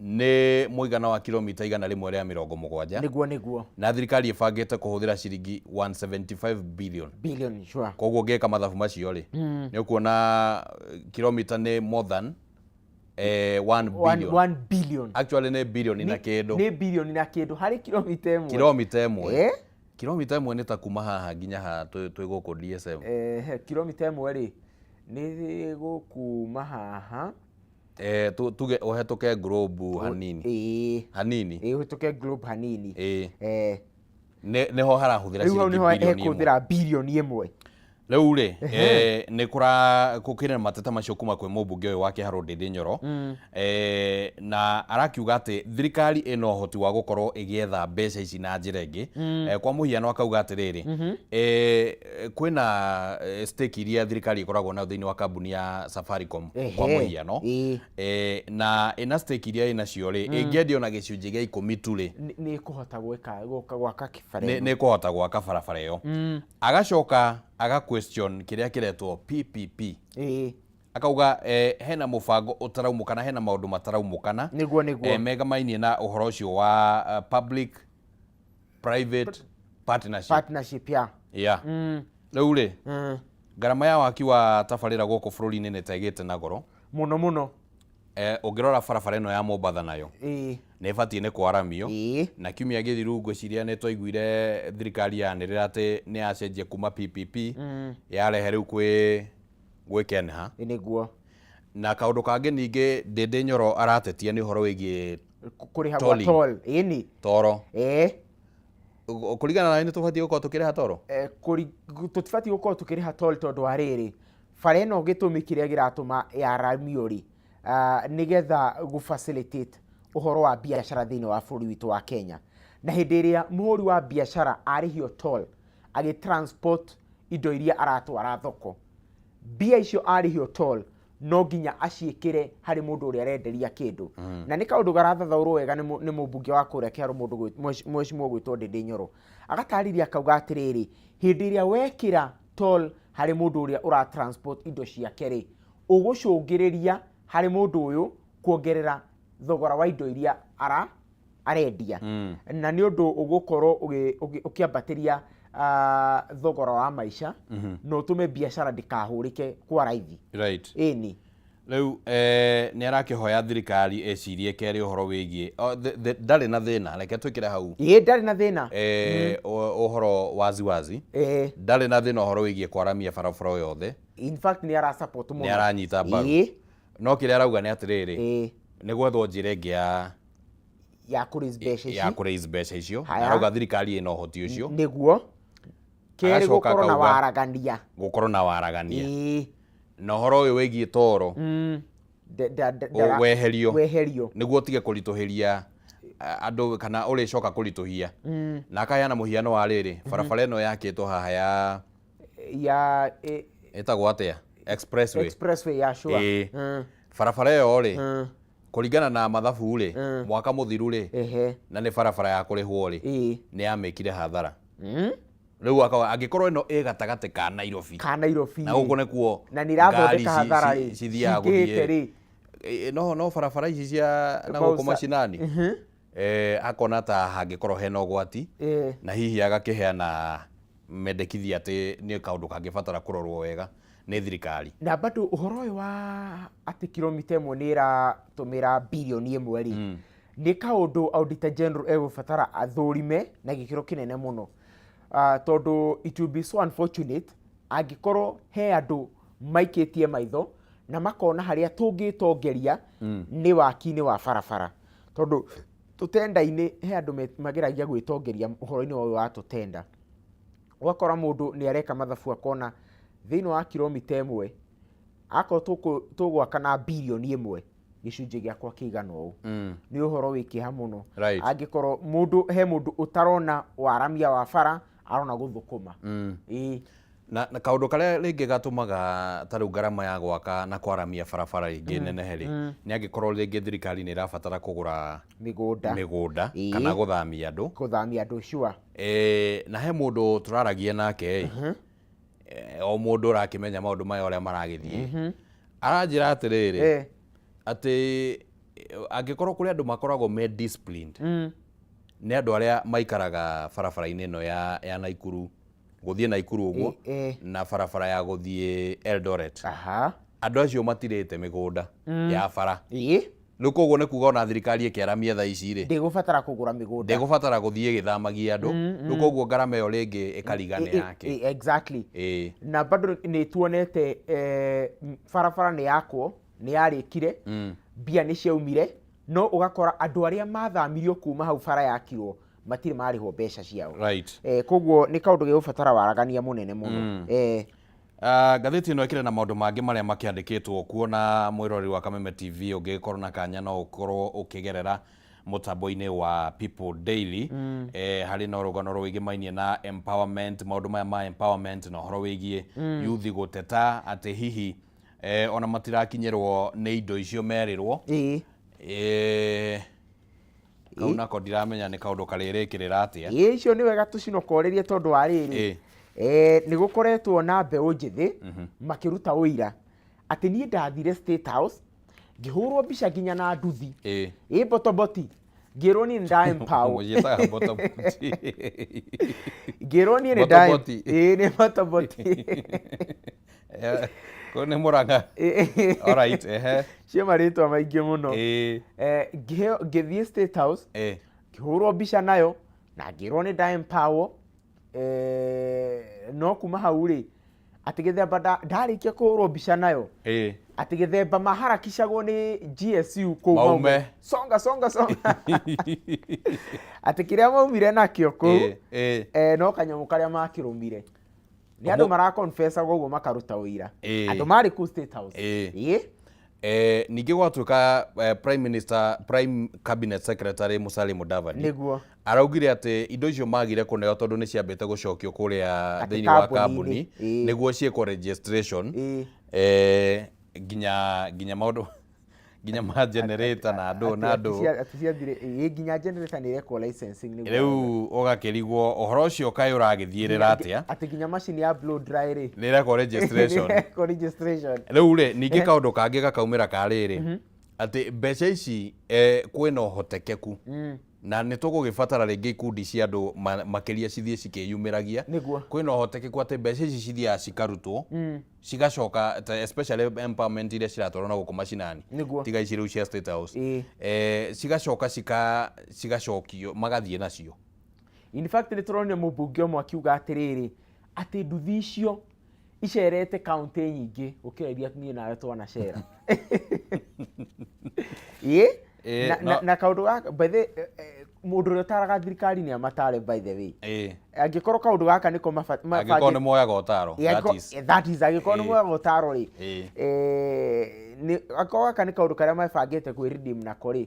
nĩ mũigana wa kilomita 170. Nĩguo. Na thirikari ĩbangĩte kũhũthĩra ciringi 175 billion. Billion, sure. Koguo ũngĩka mathabu macio rĩ, nĩ ũkuona kilomita nĩ more than 1 billion. 1 billion. Actually nĩ billion na kĩndũ. Nĩ bilioni na kĩndũ harĩ kilomita 1. Kilomita 1. Kilomita 1 nĩ ta kuma haha nginya haha twĩ gũkũ DSM. Kilomita 1 rĩ, nĩ gũkuma haha. Tuge ũhetũke Globe hanini. Hanini. Ĩĩ, ũhĩtũke Globe hanini. Nĩho harahũthĩra Rĩu hau ciringi nĩho bilioni 1. Hekũhũthĩra bilioni 1. Rĩu rĩ, nĩ kũra gũkĩrĩ na mateta macio kuma kwĩ mũmbunge ũyũ wa Kĩharũ Ndĩndĩ Nyoro, na arakiuga atĩ thirikari ĩna ũhoti wa gũkorwo ĩgĩetha mbeca ici na njĩra ĩngĩ. Kwa mũhiano akauga atĩrĩrĩ, kwĩna stake iria thirikari ĩkoragwo nayo thĩinĩ wa kambuni ya Safaricom, kwa mũhiano. Na ĩna stake iria ĩnacio rĩ, ĩngĩendio na gĩcunjĩ gĩa 10 tu rĩ, Nĩ ĩkũhota gwĩka gwaka kĩbara ĩno. Nĩ ĩkũhota gwaka barabara ĩyo. Agacoka aga question kĩrĩa kĩretwo PPP. Akauga hena mũbango ũtaraumũkana, hena maũndũ mataraumũkana Nĩguo. Megamainie na ũhoro ũcio wa public private partnership. Partnership ya Yeah. Rĩu rĩ, ngarama ya waki wa tabarĩra gũkũ bũrũri-inĩ nĩ ta ĩgĩte na goro Mũno mũno. Ũngĩrora barabara ĩno ya Mombatha nayo nĩ ĩbatiĩ nĩ kwaramio. Na kiumia gĩthiru ngwĩciria nĩ twaiguire thirikari yanĩrĩra atĩ nĩ yacenjia kuma PPP, yarehe rĩu gwĩ Kenha. Na kaũndũ kangĩ ningĩ Ndĩndĩ Nyoro aratetia nĩ ũhoro wĩgiĩ Kũrĩha gwa tolling. Toll, ĩni. Toro. Kũringana nawe nĩ tũbatiĩ gũkorwo tũkĩrĩha toro? Tũtibatiĩ gũkorwo tũkĩrĩha toll, tondũ wa rĩrĩ, bara ĩno gĩtũmi kĩrĩa kĩratũma yaramio rĩ, nĩgetha gũ facilitate ũhoro wa biacara thĩinĩ wa bũrũri witũ wa Kenya. Na hĩndĩ ĩrĩa mũhũri wa biacara arĩhio toll agĩ transport indo iria aratwara thoko, mbia icio arĩhio toll No nginya aciĩkĩre harĩ mũndũ ũrĩa arenderia kĩndũ, na nĩ kaũndũ garathathaũrwo wega nĩ mũmbunge wa kũrĩa Kĩharũ, mũndũ mheshimiwa ũgwĩtwo Ndĩndĩ Nyoro. Agatarĩria akauga atĩrĩrĩ, hĩndĩ ĩrĩa wekĩra toll harĩ mũndũ ũrĩa ũra transport indo ciake rĩ, ũgũcũngĩrĩria harĩ mũndũ ũyũ kuongerera thogora wa indo iria arendia, na nĩ ũndũ ũgũkorwo ũkĩambatĩria thogora wa maica na ũtũme biacara ndĩkahũrĩke kwa raithi. Ĩni. Rĩu nĩ arakĩhoya thirikari ĩcirie kerĩ ũhoro wĩgiĩ ndarĩ na thĩna, reke twĩkĩre hau. Ĩĩ, ndarĩ na thĩna. Ũhoro wazi wazi, ndarĩ na thĩna ũhoro wĩgiĩ kwaramia barabara o yothe. In fact nĩ ara support mũno. Nĩ aranyita mbaru. No kĩrĩa arauga nĩ atĩrĩrĩ, nĩ gwethwo njĩra ĩngĩ ya ya kũ raise mbeca ici. Ya kũ raise mbeca icio. Haya. Arauga thirikari ĩna ũhoti ũcio. Nĩguo kerĩ, Agacoka gũkorwo na akauga waragania. Gũkorwo na waragania na ũhoro ũyũ wĩgiĩ toro weherio. Weherio. Nĩguo ũtige kũritũhĩria andũ kana ũrĩcoka kũritũhia, na akaheana mũhiano wa rĩrĩ, barabara ĩno yakĩtwo haha ya ya ĩtagwo atĩa, expressway. Expressway ya sure. Ĩĩ. Barabara ĩyo rĩ, kũringana na mathabu rĩ, mwaka mũthiru rĩ, na nĩ barabara ya kũrĩhwo rĩ, nĩ yamĩkire hathara. Rĩu akauga angĩkorwo ĩno ĩ gatagatĩ ka Nairobi, ka Nairobi, na gũkũ nĩkuo na nĩ irathondeka ngari hathara rĩ, cithiaga cingĩhĩte gũthiĩ rĩ. No barabara ici cia na gũkũ macinani, akona ta hangĩkorwo hena ũgwati, na hihi agakĩheana mendekithia atĩ nĩ kaũndũ kangĩbatara kũrorwo wega nĩ thirikari. Na bado ũhoro ũyũ wa atĩ kilomita 1 nĩ ĩratũmĩra birioni 1 rĩ, nĩ kaũndũ Auditor General egũbatara athũrime na gĩkĩro kĩnene mũno, tondũ it will be so unfortunate angĩkorwo he andũ maikĩtie maitho na makona harĩa tũngĩtongeria nĩ waki-inĩ wa barabara, tondũ tũtenda-inĩ he andũ mageragia gwĩtongeria ũhoro-inĩ ũyũ wa tũtenda. Ũgakora mũndũ nĩ areka mathabu akona thĩinĩ wa kilomita 1 akorwo tũgwaka na birioni 1, gĩcunjĩ gĩakwa kĩigana ũũ. Nĩ ũhoro wĩ kĩeha mũno angĩkorwo mũndũ he mũndũ ũtarona waramia wa bara, arona gũthũkũma. Ĩĩ. Na kaũndũ karĩa rĩngĩ gatũmaga ta rĩu ngarama ya gwaka na kwaramia barabara rĩngĩ nenehe rĩ, nĩ angĩkorwo rĩngĩ thirikari nĩ ĩrabatara kũgũra mĩgũnda, mĩgũnda kana gũthamia andũ. Gũthamia andũ, sure. Na he mũndũ tũraragia nake ĩ, o mũndũ ũrakĩmenya maũndũ maya ũrĩa maragĩthiĩ, aranjĩra atĩrĩrĩ, atĩ angĩkorwo kũrĩ andũ makoragwo me disciplined, nĩ andũ arĩa maikaraga barabara-inĩ ĩno ya Naikuru gũthiĩ Naikuru ũguo, na barabara ya gũthiĩ Eldoret. Andũ acio matirĩte mĩgũnda ya bara. Rĩu koguo nĩ kuga ona thirikari ĩkĩaramia thaa ici rĩ, ndĩgũbatara kũgũra mĩgũnda. Ndĩgũbatara gũthiĩ ĩgĩthamagia andũ. Rĩu koguo ngarama ĩyo rĩngĩ ĩkariga nĩ yake. Exactly. Na bado nĩ tuonete barabara nĩ yakwo, nĩ yarĩkire, mbia nĩ ciaumire, no ũgakora andũ arĩa mathamirio kuma hau bara yakirwo matirĩ marĩhwo mbeca ciao. Koguo nĩ kaũndũ gegũbatara waragania mũnene mũno. Ngathĩti ĩno ĩkĩrĩ na maũndũ mangĩ marĩa makĩandĩkĩtwo kuo, na mwĩroreri wa Kameme TV, ũngĩgĩkorwo na kanya no ũkorwo ũkĩgerera mũtambo-inĩ wa People Daily. Harĩ na rũgano rwĩgĩmainie na empowerment, maũndũ maya ma empowerment na ũhoro wĩgiĩ youth gũteta atĩ hihi ona matirakinyĩrwo nĩ indo icio merĩrwo. Kau nako ndiramenya nĩ kaũndũ karĩrĩkĩrĩra atĩa. Ĩĩ, icio nĩ wega tũcinokorĩrie, tondũ wa rĩrĩ, nĩ gũkoretwo na mbeũ njĩthĩ makĩruta ũira atĩ niĩ ndathire State House ngĩhũrwo mbica nginya na nduthi, ĩ mbotoboti, ngĩrwo niĩ nĩ nda empower. Mũciĩtaga mbotoboti. Ngĩrwo niĩ nĩ nda Mbotoboti. Ĩĩ, nĩ mbotoboti. Kũu nĩ Mũrang'a. Alright, ehe. Cio marĩtwa maingĩ mũno. Ngĩthiĩ State House, ngĩhũrwo mbica nayo na ngĩrwo nĩ nda empower. No kuma hau rĩ, atĩ gĩthemba ndarĩkia kũhũrwo mbica nayo, atĩ gĩthemba maharakicagwo nĩ GSU kũu Maume. Maume. Songa songa songa, atĩ kĩrĩa maumire nakĩo kũu, no kanyamũ karĩa makĩrũmire. Nĩ andũ maraconfessaga ũguo, makaruta ũira, andũ marĩ kũu State House. Ningĩ gwatuĩka prime minister, prime cabinet secretary Musalia Mudavadi araugire atĩ indo icio magire kũneo tondũ nĩ ciambĩte gũcokio kũrĩa Atĩ thĩinĩ wa kambuni-inĩ. Kambuni nĩguo ciĩkwo registration. Nginya maũndũ nginya ma generator na ndũ na ndũ. Atĩ ciathire, ĩ, nginya generator nĩ ĩrekwo licensing nĩguo. Rĩu ũgakĩrigwo ũhoro ũcio kaĩ ũragĩthiĩrĩra atĩa. Atĩ nginya macini ya blow dry rĩ, nĩ ĩrekwo registration. Nĩ ĩrekwo registration. Rĩu rĩ, ningĩ kaũndũ kangĩ gakaumĩra ka rĩrĩ, atĩ mbeca ici, kwĩna ũhotekeku na nĩ tũgũgĩbatara rĩngĩ ikundi cia andũ makĩria cithiĩ cikĩyumĩragia. Kwĩna ũhotekeku atĩ mbeca ici cithiaga cikarutwo, cigacoka especially empowerment iria ciratwarwo na gũkũ macinani, tiga ici rĩu cia State House, cigacoka cigacokio magathiĩ nacio. In fact, nĩ tũronire mũmbunge ũmwe akiuga atĩrĩrĩ, atĩ nduthi icio icerete kaunti nyingĩ gũkĩra iria niĩ nawe twanacera, ĩ. Na kaũndũ gaka, by the mũndũ ũrĩa ũtaraga thirikari nĩ amatare, by the way, angĩkorwo kaũndũ gaka nĩko angĩkorwo nĩ moyaga ũtaro, that is. That is, angĩkorwo nĩ moyaga ũtaro rĩ, angĩkorwo gaka nĩ kaũndũ karĩa mebangĩte kwĩ redeem nako rĩ,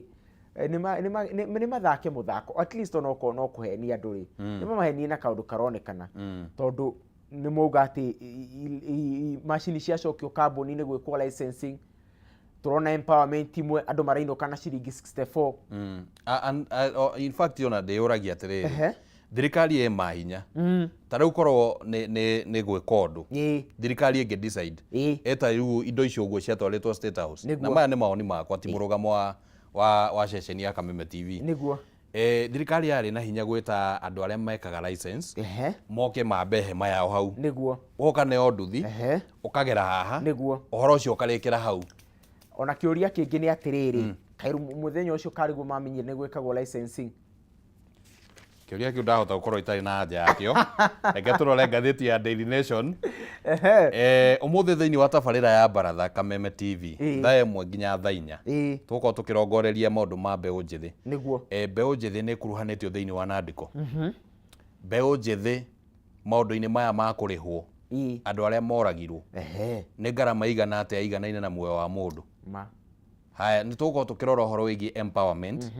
nĩ mathake mũthako, at least onokorwo no kũhenia andũ rĩ, nĩ mamahenie na kaũndũ karonekana, tondũ nĩ mauga atĩ macini ciacokio kambuni-inĩ gwĩkwo licensing. Tũrona empowerment imwe andũ marainũka na ciringi 64. And in fact, ona ndĩyũragia atĩrĩrĩ, thirikari ĩ mahinya ta rĩu korwo nĩ gwĩka ũndũ, thirikari ĩngĩ decide eta rĩu indo icio ũguo ciatwarĩtwo State House. Na maya nĩ mawoni makwa, ti mũrũgamo wa ceceni ya Kameme TV. Thirikari yarĩ na hinya gwĩta andũ arĩa mekaga license moke mambe hema yao hau, woka neo nduthi, ũkagera haha, ũhoro ũcio ũkarĩkĩra hau. Ona kĩũria kĩngĩ nĩ atĩrĩrĩ, kaĩ mũthenya ũcio karĩguo mamenyire nĩ gwĩkagwo licensing? Kĩũria kĩu ndahota gũkorwo itarĩ na anja yakĩo. Reke tũrore ngathĩti ya Daily Nation ũmũthĩ thĩinĩ wa tabarĩra ya Baratha, Kameme TV, 1:00 nginya 4:00. Tũgũkorwo tũkĩrongoreria maũndũ ma mbeũ njĩthĩ. Mbeũ njĩthĩ nĩ ĩkuruhanĩtio thĩinĩ wa nandĩko, mbeũ njĩthĩ maũndũ-inĩ maya ma kũrĩhwo, andũ arĩa moragirwo, nĩ ngarama igana atĩa iganaine na muoyo wa mũndũ? Ma. Haya, nĩ tũgũkorwo tũkĩrora ũhoro wĩgiĩ empowerment.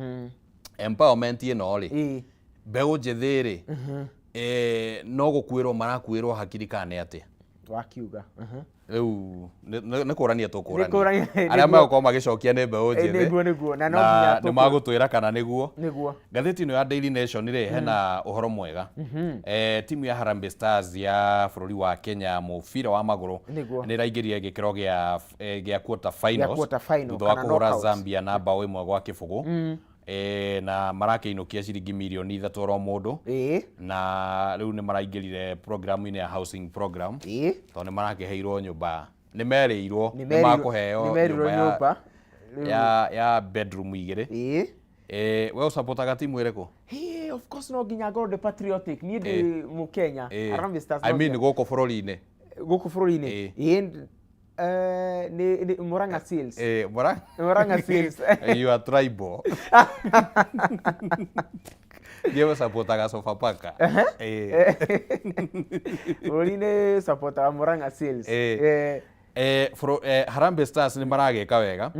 Empowerment ĩno rĩ, mbeũ njĩthĩ rĩ, no gũkuĩrwo marakuĩrwo hakiri kana nĩ atĩa? Wakiuga. Rĩu nĩ kũrania tũkũrania. Nĩ kũrania, arĩa megũkorwo magĩcokia nĩ mbeũ njĩthĩ. Nĩguo. Na no nginya na nĩ magũtwĩra kana nĩguo. Ngathĩti ĩno ya Daily Nation rĩ, hena ũhoro mwega. Timu ya Harambee Stars ya bũrũri wa Kenya mũbira wa magũrũ nĩ ĩraingĩrire gĩkĩro gĩa quarter finals, quarter final, thutha wa kana kũhũra knockouts. Zambia na bao 1-0. Na marakĩinũkia ciringi mirioni 3 oro mũndũ. Na rĩu nĩ maraingĩrire programu-inĩ ya housing program, tondũ nĩ marakĩheirwo nyũmba, nĩ merĩirwo nĩ makũheo nĩ merirwo nyũmba nyũmba ya bedroom 2. We ũsupportaga timu ĩrĩkũ? Hey, of course no nginya ngorwo ndĩ patriotic, niĩ ndĩ Mũkenya. Harambee Stars. I no mean nginya- gũkũ bũrũri-inĩ. Gũkũ bũrũri-inĩ? Ĩĩ, nĩ Murang'a Seals. Murang'a Seals. You are tribal. Niĩ supportaga Sofapaka. Bũrũri-inĩ supportaga Murang'a Seals. Harambee Stars nĩ maragĩka wega.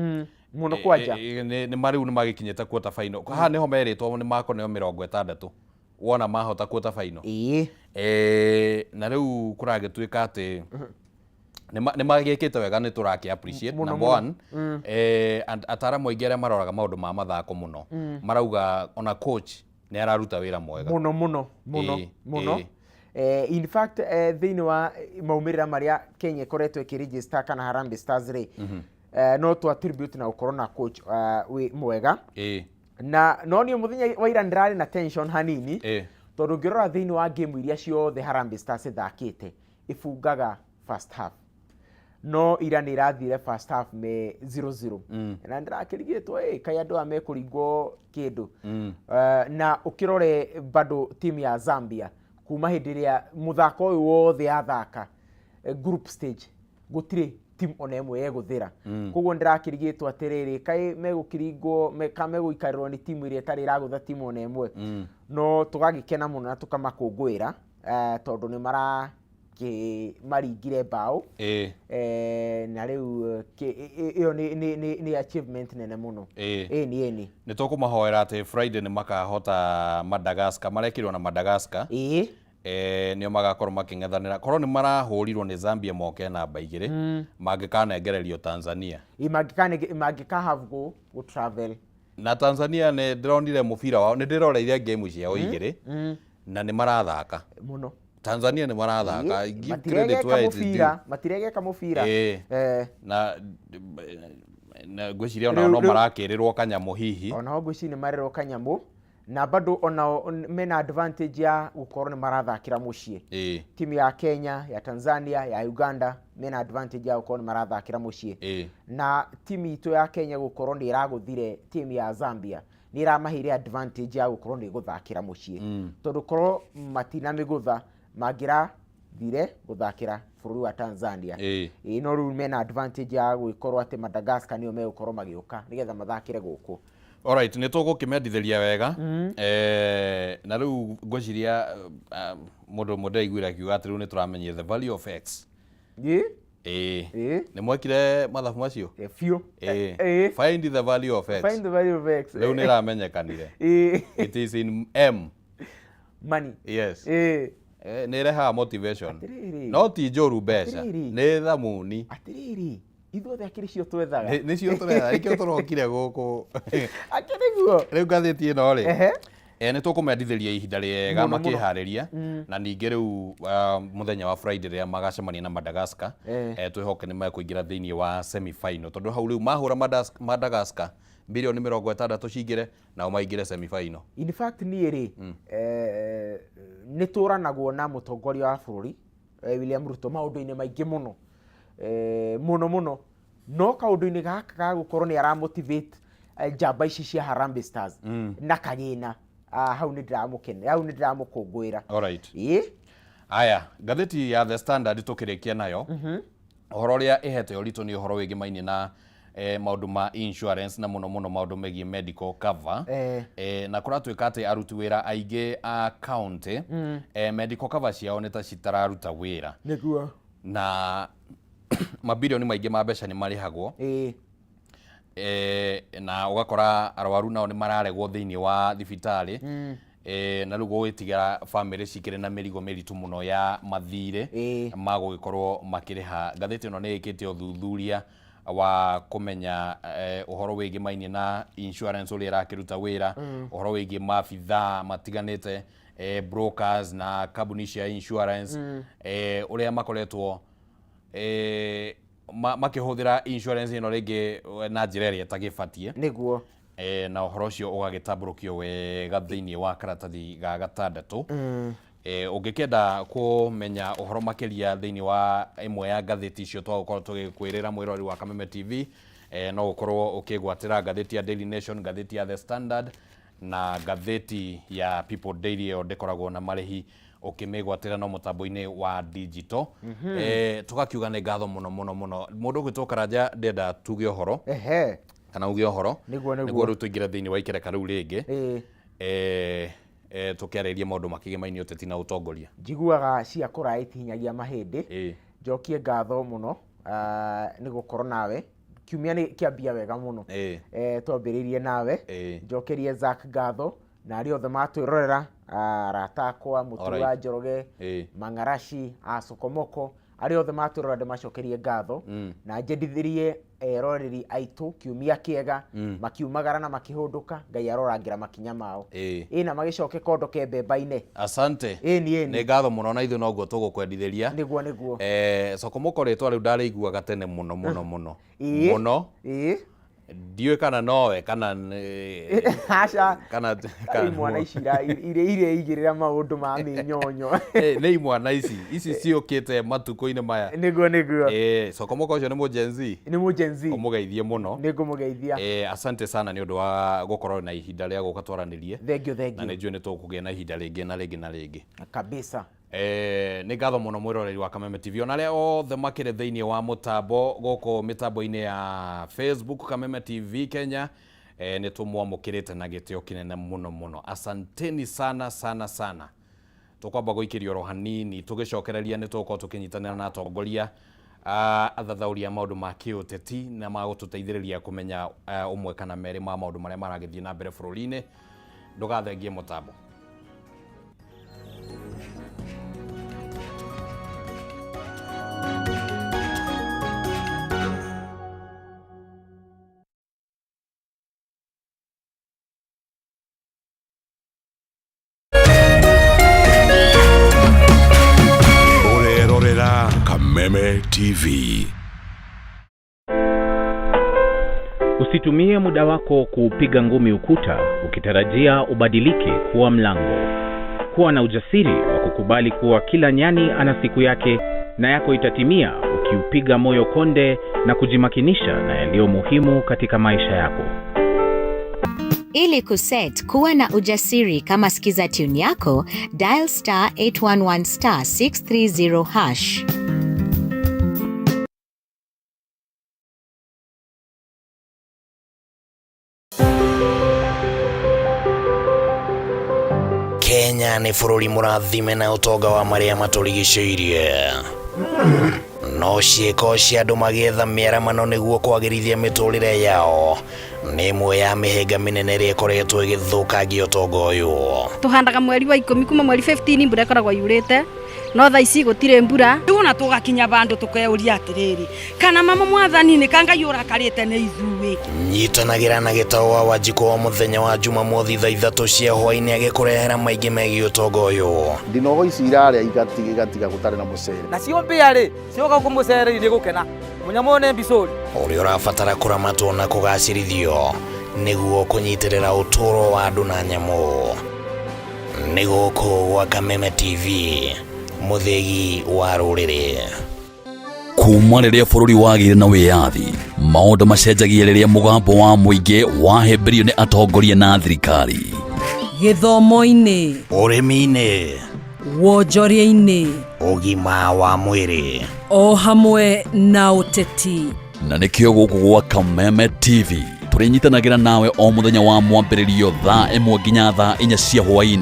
Mũno kwanja. Nĩ marĩu nĩ magĩkinyĩte quarter final. Haha nĩho merĩtwo nĩ makoneo 60 wona mahota quarter final. Na rĩu kũragĩtuĩka atĩ nĩ magĩkĩte wega, nĩ tũrakĩ appreciate. Number one, and ataramu aingĩ arĩa maroraga maũndũ ma mathako mũno marauga ona coach nĩ araruta wĩra mwega. Mũno mũno mũno. Mũno. In fact, thĩinĩ wa maumĩrĩra marĩa Kenya ĩkoretwo ĩkĩregister kana Harambee Stars rĩ, no tũ attribute na gũkorwo na coach wĩ mwega. Na no niĩ mũthenya wa ira ndĩrarĩ na tension hanini, tondũ ũngĩrora thĩinĩ wa game iria ciothe Harambee Stars ĩthakĩte, ĩbungaga first half, no ira nĩ irathire first half me 0-0, na ndĩrakĩrigĩtwo ĩ kaĩ andũ aya mekũringwo kĩndũ. Na ũkĩrore bado timu ya Zambia, kuma hĩndĩ ĩrĩa mũthako ũyũ wothe yathaka, group stage, gũtirĩ timu ona ĩmwe yegũthĩra. Koguo ndĩrakĩrigĩtwo atĩrĩrĩ, kaĩ megũkĩringwo ka megũikarĩrwo nĩ timu ĩrĩa ĩtarĩ ĩragũtha timu ona ĩmwe? No tũgagĩkena mũno na tũkamakũngũĩra, tondũ nĩ maringire mbaũ. Na rĩu ĩyo nĩ achievement nene mũno. Ĩni, ĩni. Nĩ tũkũmahoera atĩ Friday nĩ makahota Madagascar, marekirwo na Madagascar. Nĩo magakorwo makĩng'ethanĩra korwo nĩ marahũrirwo nĩ Zambia moke namba 2 mangĩkanengererio Tanzania. Mangĩka have go travel. Na Tanzania nĩ ndĩronire mũbira wao, nĩ ndĩroreire game ciao 2 na nĩ marathaka mũno. Tanzania nĩ marathaka. Give credit where it is due. Matiregeka mũbira. Na ngwĩciria onao no marakĩrĩrwo kanyamũ hihi. Onao ngwĩciria nĩ marerwo kanyamũ, na bado onao mena advantage ya gũkorwo nĩ marathakĩra mũciĩ. Timu ya Kenya, ya Tanzania, ya Uganda mena advantage ya gũkorwo nĩ marathakĩra mũciĩ. Na timu itũ ya Kenya gũkorwo nĩ ĩragũthire timu ya Zambia, nĩ ĩramaheire advantage ya gũkorwo nĩ ĩgũthakĩra mũciĩ. Tondũ korwo matinamĩgũtha mangĩrathire gũthakĩra bũrũri wa Tanzania. No rĩu mena advantage ya gũgĩkorwo atĩ Madagascar nĩo megũkorwo magĩũka nĩgetha mathakĩre gũkũ. Alright, nĩ tũgũkĩmendithĩria wega. Na rĩu ngwĩciria mũndũ ũmwe ndĩraiguire akiuga atĩ rĩu nĩ tũramenyire the value of X. Nĩ mwekire mathabu macio? Biũ. Find the value of X. Find the value of X. Rĩu nĩ ĩramenyekanire. It is in M. Money. Yes. Nĩ ĩrehaga motivation. No ti njũru mbeca. Nĩ thamuni. Atĩrĩrĩ, ithuothe akĩrĩ cio twethaga. Nĩ cio tũretha, nĩkĩo tũrokire gũkũ. Akĩrĩ guo. Rĩu ngathĩti ĩno rĩ, nĩ tũkũmendithĩria ihinda rĩega makĩharĩria, na ningĩ rĩu mũthenya wa Friday rĩrĩa magacemania na Madagascar, twĩhoke nĩ mekũingĩra thĩinĩ wa semi final, tondũ hau rĩu mahũra Madagascar milioni 60 cingĩre, nao maingĩre semi final. In fact niĩ rĩ, nĩ tũranagwo na mũtongoria wa bũrũri William Ruto maũndũ-inĩ maingĩ mũno, mũno mũno, no kaũndũ-inĩ gaka ga gũkorwo nĩ aramotivate njamba ici cia Harambee Stars na kagĩna, hau nĩ ndĩramũkene, hau nĩ ndĩramũkũngũĩra. Alright. Aya, ngathĩti ya The Standard tũkĩrĩkia nayo, ũhoro ũrĩa ĩhete ũritũ nĩ ũhoro wĩgĩmainie na maũndũ ma insurance na mũno mũno maũndũ megiĩ medical cover. Na kũratuĩka atĩ aruti wĩra aingĩ a county, medical cover ciao nĩ ta citararuta wĩra. Nĩguo. Na mabirioni maingĩ ma mbeca nĩ marĩhagwo. Na ũgakora arwaru nao nĩ mararegwo thĩinĩ wa thibitarĩ. Na rĩu gũgĩtigĩra bamĩrĩ cikĩrĩ na mĩrigo mĩritũ mũno ya mathirĩ ma gũgĩkorwo makĩrĩha. Ngathĩti ĩno nĩ ĩkĩte ũthuthuria wa kũmenya ũhoro wĩgĩmainie na insurance ũrĩa ĩrakĩruta wĩra, ũhoro wĩgiĩ maabithaa matiganĩte, brokers na kambuni cia insurance, ũrĩa makoretwo makĩhũthĩra insurance ĩno rĩngĩ na njĩra ĩrĩa ĩtagĩbatiĩ. Nĩguo. Na ũhoro ũcio ũgagĩtambũrũkio wega thĩinĩ wa karatathi ga 6. Ũngĩkĩenda kũmenya ũhoro makĩria thĩinĩ wa ĩmwe ya ngathĩti icio twagũkorwo tũgĩkwĩrĩra mwĩrori wa Kameme TV, no ũkorwo ũkĩgwatĩra ngathĩti ya Daily Nation, ngathĩti ya The Standard na ngathĩti ya People Daily ĩyo ndĩkoragwo na marĩhi, ũkĩmĩgwatĩra no mũtambo-inĩ wa digital. Tũgakiuga nĩ ngatho mũno mũno mũno. Mũndũ ũgwĩtwo Karanja ndenda tuge ũhoro. Kana uge ũhoro. Nĩguo, nĩguo. Nĩguo rĩu tũingĩre thĩinĩ wa ikereka rĩu rĩngĩ. Tũkĩarĩrie maũndũ makĩgĩmainie ũteti na ũtongoria. Njiguaga cia kũraya itihinyagia mahĩndĩ. Njokie ngatho mũno, nĩ gũkorwo nawe. Kiumia nĩ kĩambia wega mũno. Twambĩrĩirie nawe. Njokerie Zack ngatho na arĩa othe matwĩrorera, arata akwa, Mũtura Njoroge, Mang'arashi, Sokomoko, arĩa othe matwĩrorera ndĩmacokerie ngatho. Na njendithĩrie eroreri aitũ kiumia kĩega, makiumagara na makĩhũndũka, Ngai arorangĩra makinya mao. Na magĩcoke kondo ke mbemba-inĩ. Asante. Ĩni, ĩni. Nĩ ngatho mũno na ithuĩ noguo tũgũkwendithĩria. Nĩguo, nĩguo. Sokomoko rĩtwa rĩu ndarĩiguaga tene mũno mũno mũno. Mũno. Ndiũĩ kana nowe kana nĩ Aca. Kana Kana imwana ici ireigĩrĩra maũndũ ma mĩnyonyo. Nĩ imwana ici, ici ciũkĩte matukũ-inĩ maya. Nĩguo, nĩguo. Sokomoko ũcio nĩ mũ Gen Z? Nĩ mũ Gen Z. Ũmũgeithie mũno. Nĩngũmũgeithia. Asante sana nĩ ũndũ wa gũkorwo na ihinda rĩa gũka twaranĩrie. Thank you, thank Na you. nĩ njũĩ nĩ tũkũgĩa na ihinda rĩngĩ na rĩngĩ na rĩngĩ. Kabisa. Nĩ ngatho mũno mwĩroreri wa Kameme TV. Ona arĩa othe makĩrĩ thĩinĩ wa mũtambo gũkũ mĩtambo-inĩ ya Facebook Kameme TV Kenya, nĩ tũmwamũkĩrĩte na gĩtĩo kĩnene mũno mũno. Asanteni sana sana sana. Tũkwamba gũikĩrio oro hanini tũgĩcokereria nĩ tũgũkorwo tũkĩnyitanĩra na atongoria, athathaũri a maũndũ ma kĩũteti na magũtũteithĩrĩria kũmenya, ũmwe kana merĩ ma maũndũ marĩa maragĩthiĩ na mbere bũrũri-inĩ. Ndũgathengie mũtambo. Kameme TV. Usitumie muda wako kuupiga ngumi ukuta ukitarajia ubadilike kuwa mlango. Kuwa na ujasiri wa kukubali kuwa kila nyani ana siku yake na yako itatimia ukiupiga moyo konde na kujimakinisha na yaliyo muhimu katika maisha yako. Ili kuset kuwa na ujasiri kama skiza tune yako, dial star 811 star 630 hash. Kenya nĩ bũrũri mũrathime na ũtonga wa marĩa matũrigicĩirie. No ciĩko cia andũ magĩetha mĩaramano nĩguo kwagĩrithia mĩtũrĩre yao nĩ ĩmwe ya mĩhĩnga mĩnene ĩrĩa ĩkoretwo ĩgĩthũkangia ũtonga ũyũ. Tuhandaga mweri wa 10 kuma mweri 15 mbura ĩkoragwo yurĩte, no thaa ici gũtirĩ mbura. Rĩu ona tũgakinya bandũ tũkeuria atĩrĩrĩ, kana mama mwathani nĩ ka Ngai ũrakarĩte nĩ ithuĩ. Nyitanagĩra na Gĩtaũ wa Wanjikũ o mũthenya wa Jumamothi thaa 3 cia hwaĩ-inĩ agĩkũrehera maingĩ megiĩ ũtonga ũyũ. Ndinogo ici irarĩa igatiga gũtarĩ na mũcere. Nacio mbĩa rĩ cioka gũkũ mũcere-inĩ gũkena mũnyamũ ũyũ nĩ mbicũri. Ũrĩa ũrabatara kũramatwo na kũgacĩrithio nĩguo kũnyitĩrĩra ũtũũro wa andũ na nyamũ. Nĩ gũkũ gwa Kameme TV, mũthĩgi wa rũrĩrĩ. Kuma rĩrĩa bũrũri wagĩire na wĩyathi, maũndũ macenjagia rĩrĩa mũgambo wa mũingĩ wahĩmbĩrio nĩ atongoria na thirikari. Gĩthomo-inĩ, ũrĩmi-inĩ, wonjoria-inĩ, ũgima wa mwĩrĩ, o hamwe na ũteti. Na nĩkĩo gũkũ gwa Kameme TV tũrĩnyitanagĩra nawe o mũthenya wa mwambĩrĩrio thaa 1 nginya thaa 4 cia hwaĩ-inĩ.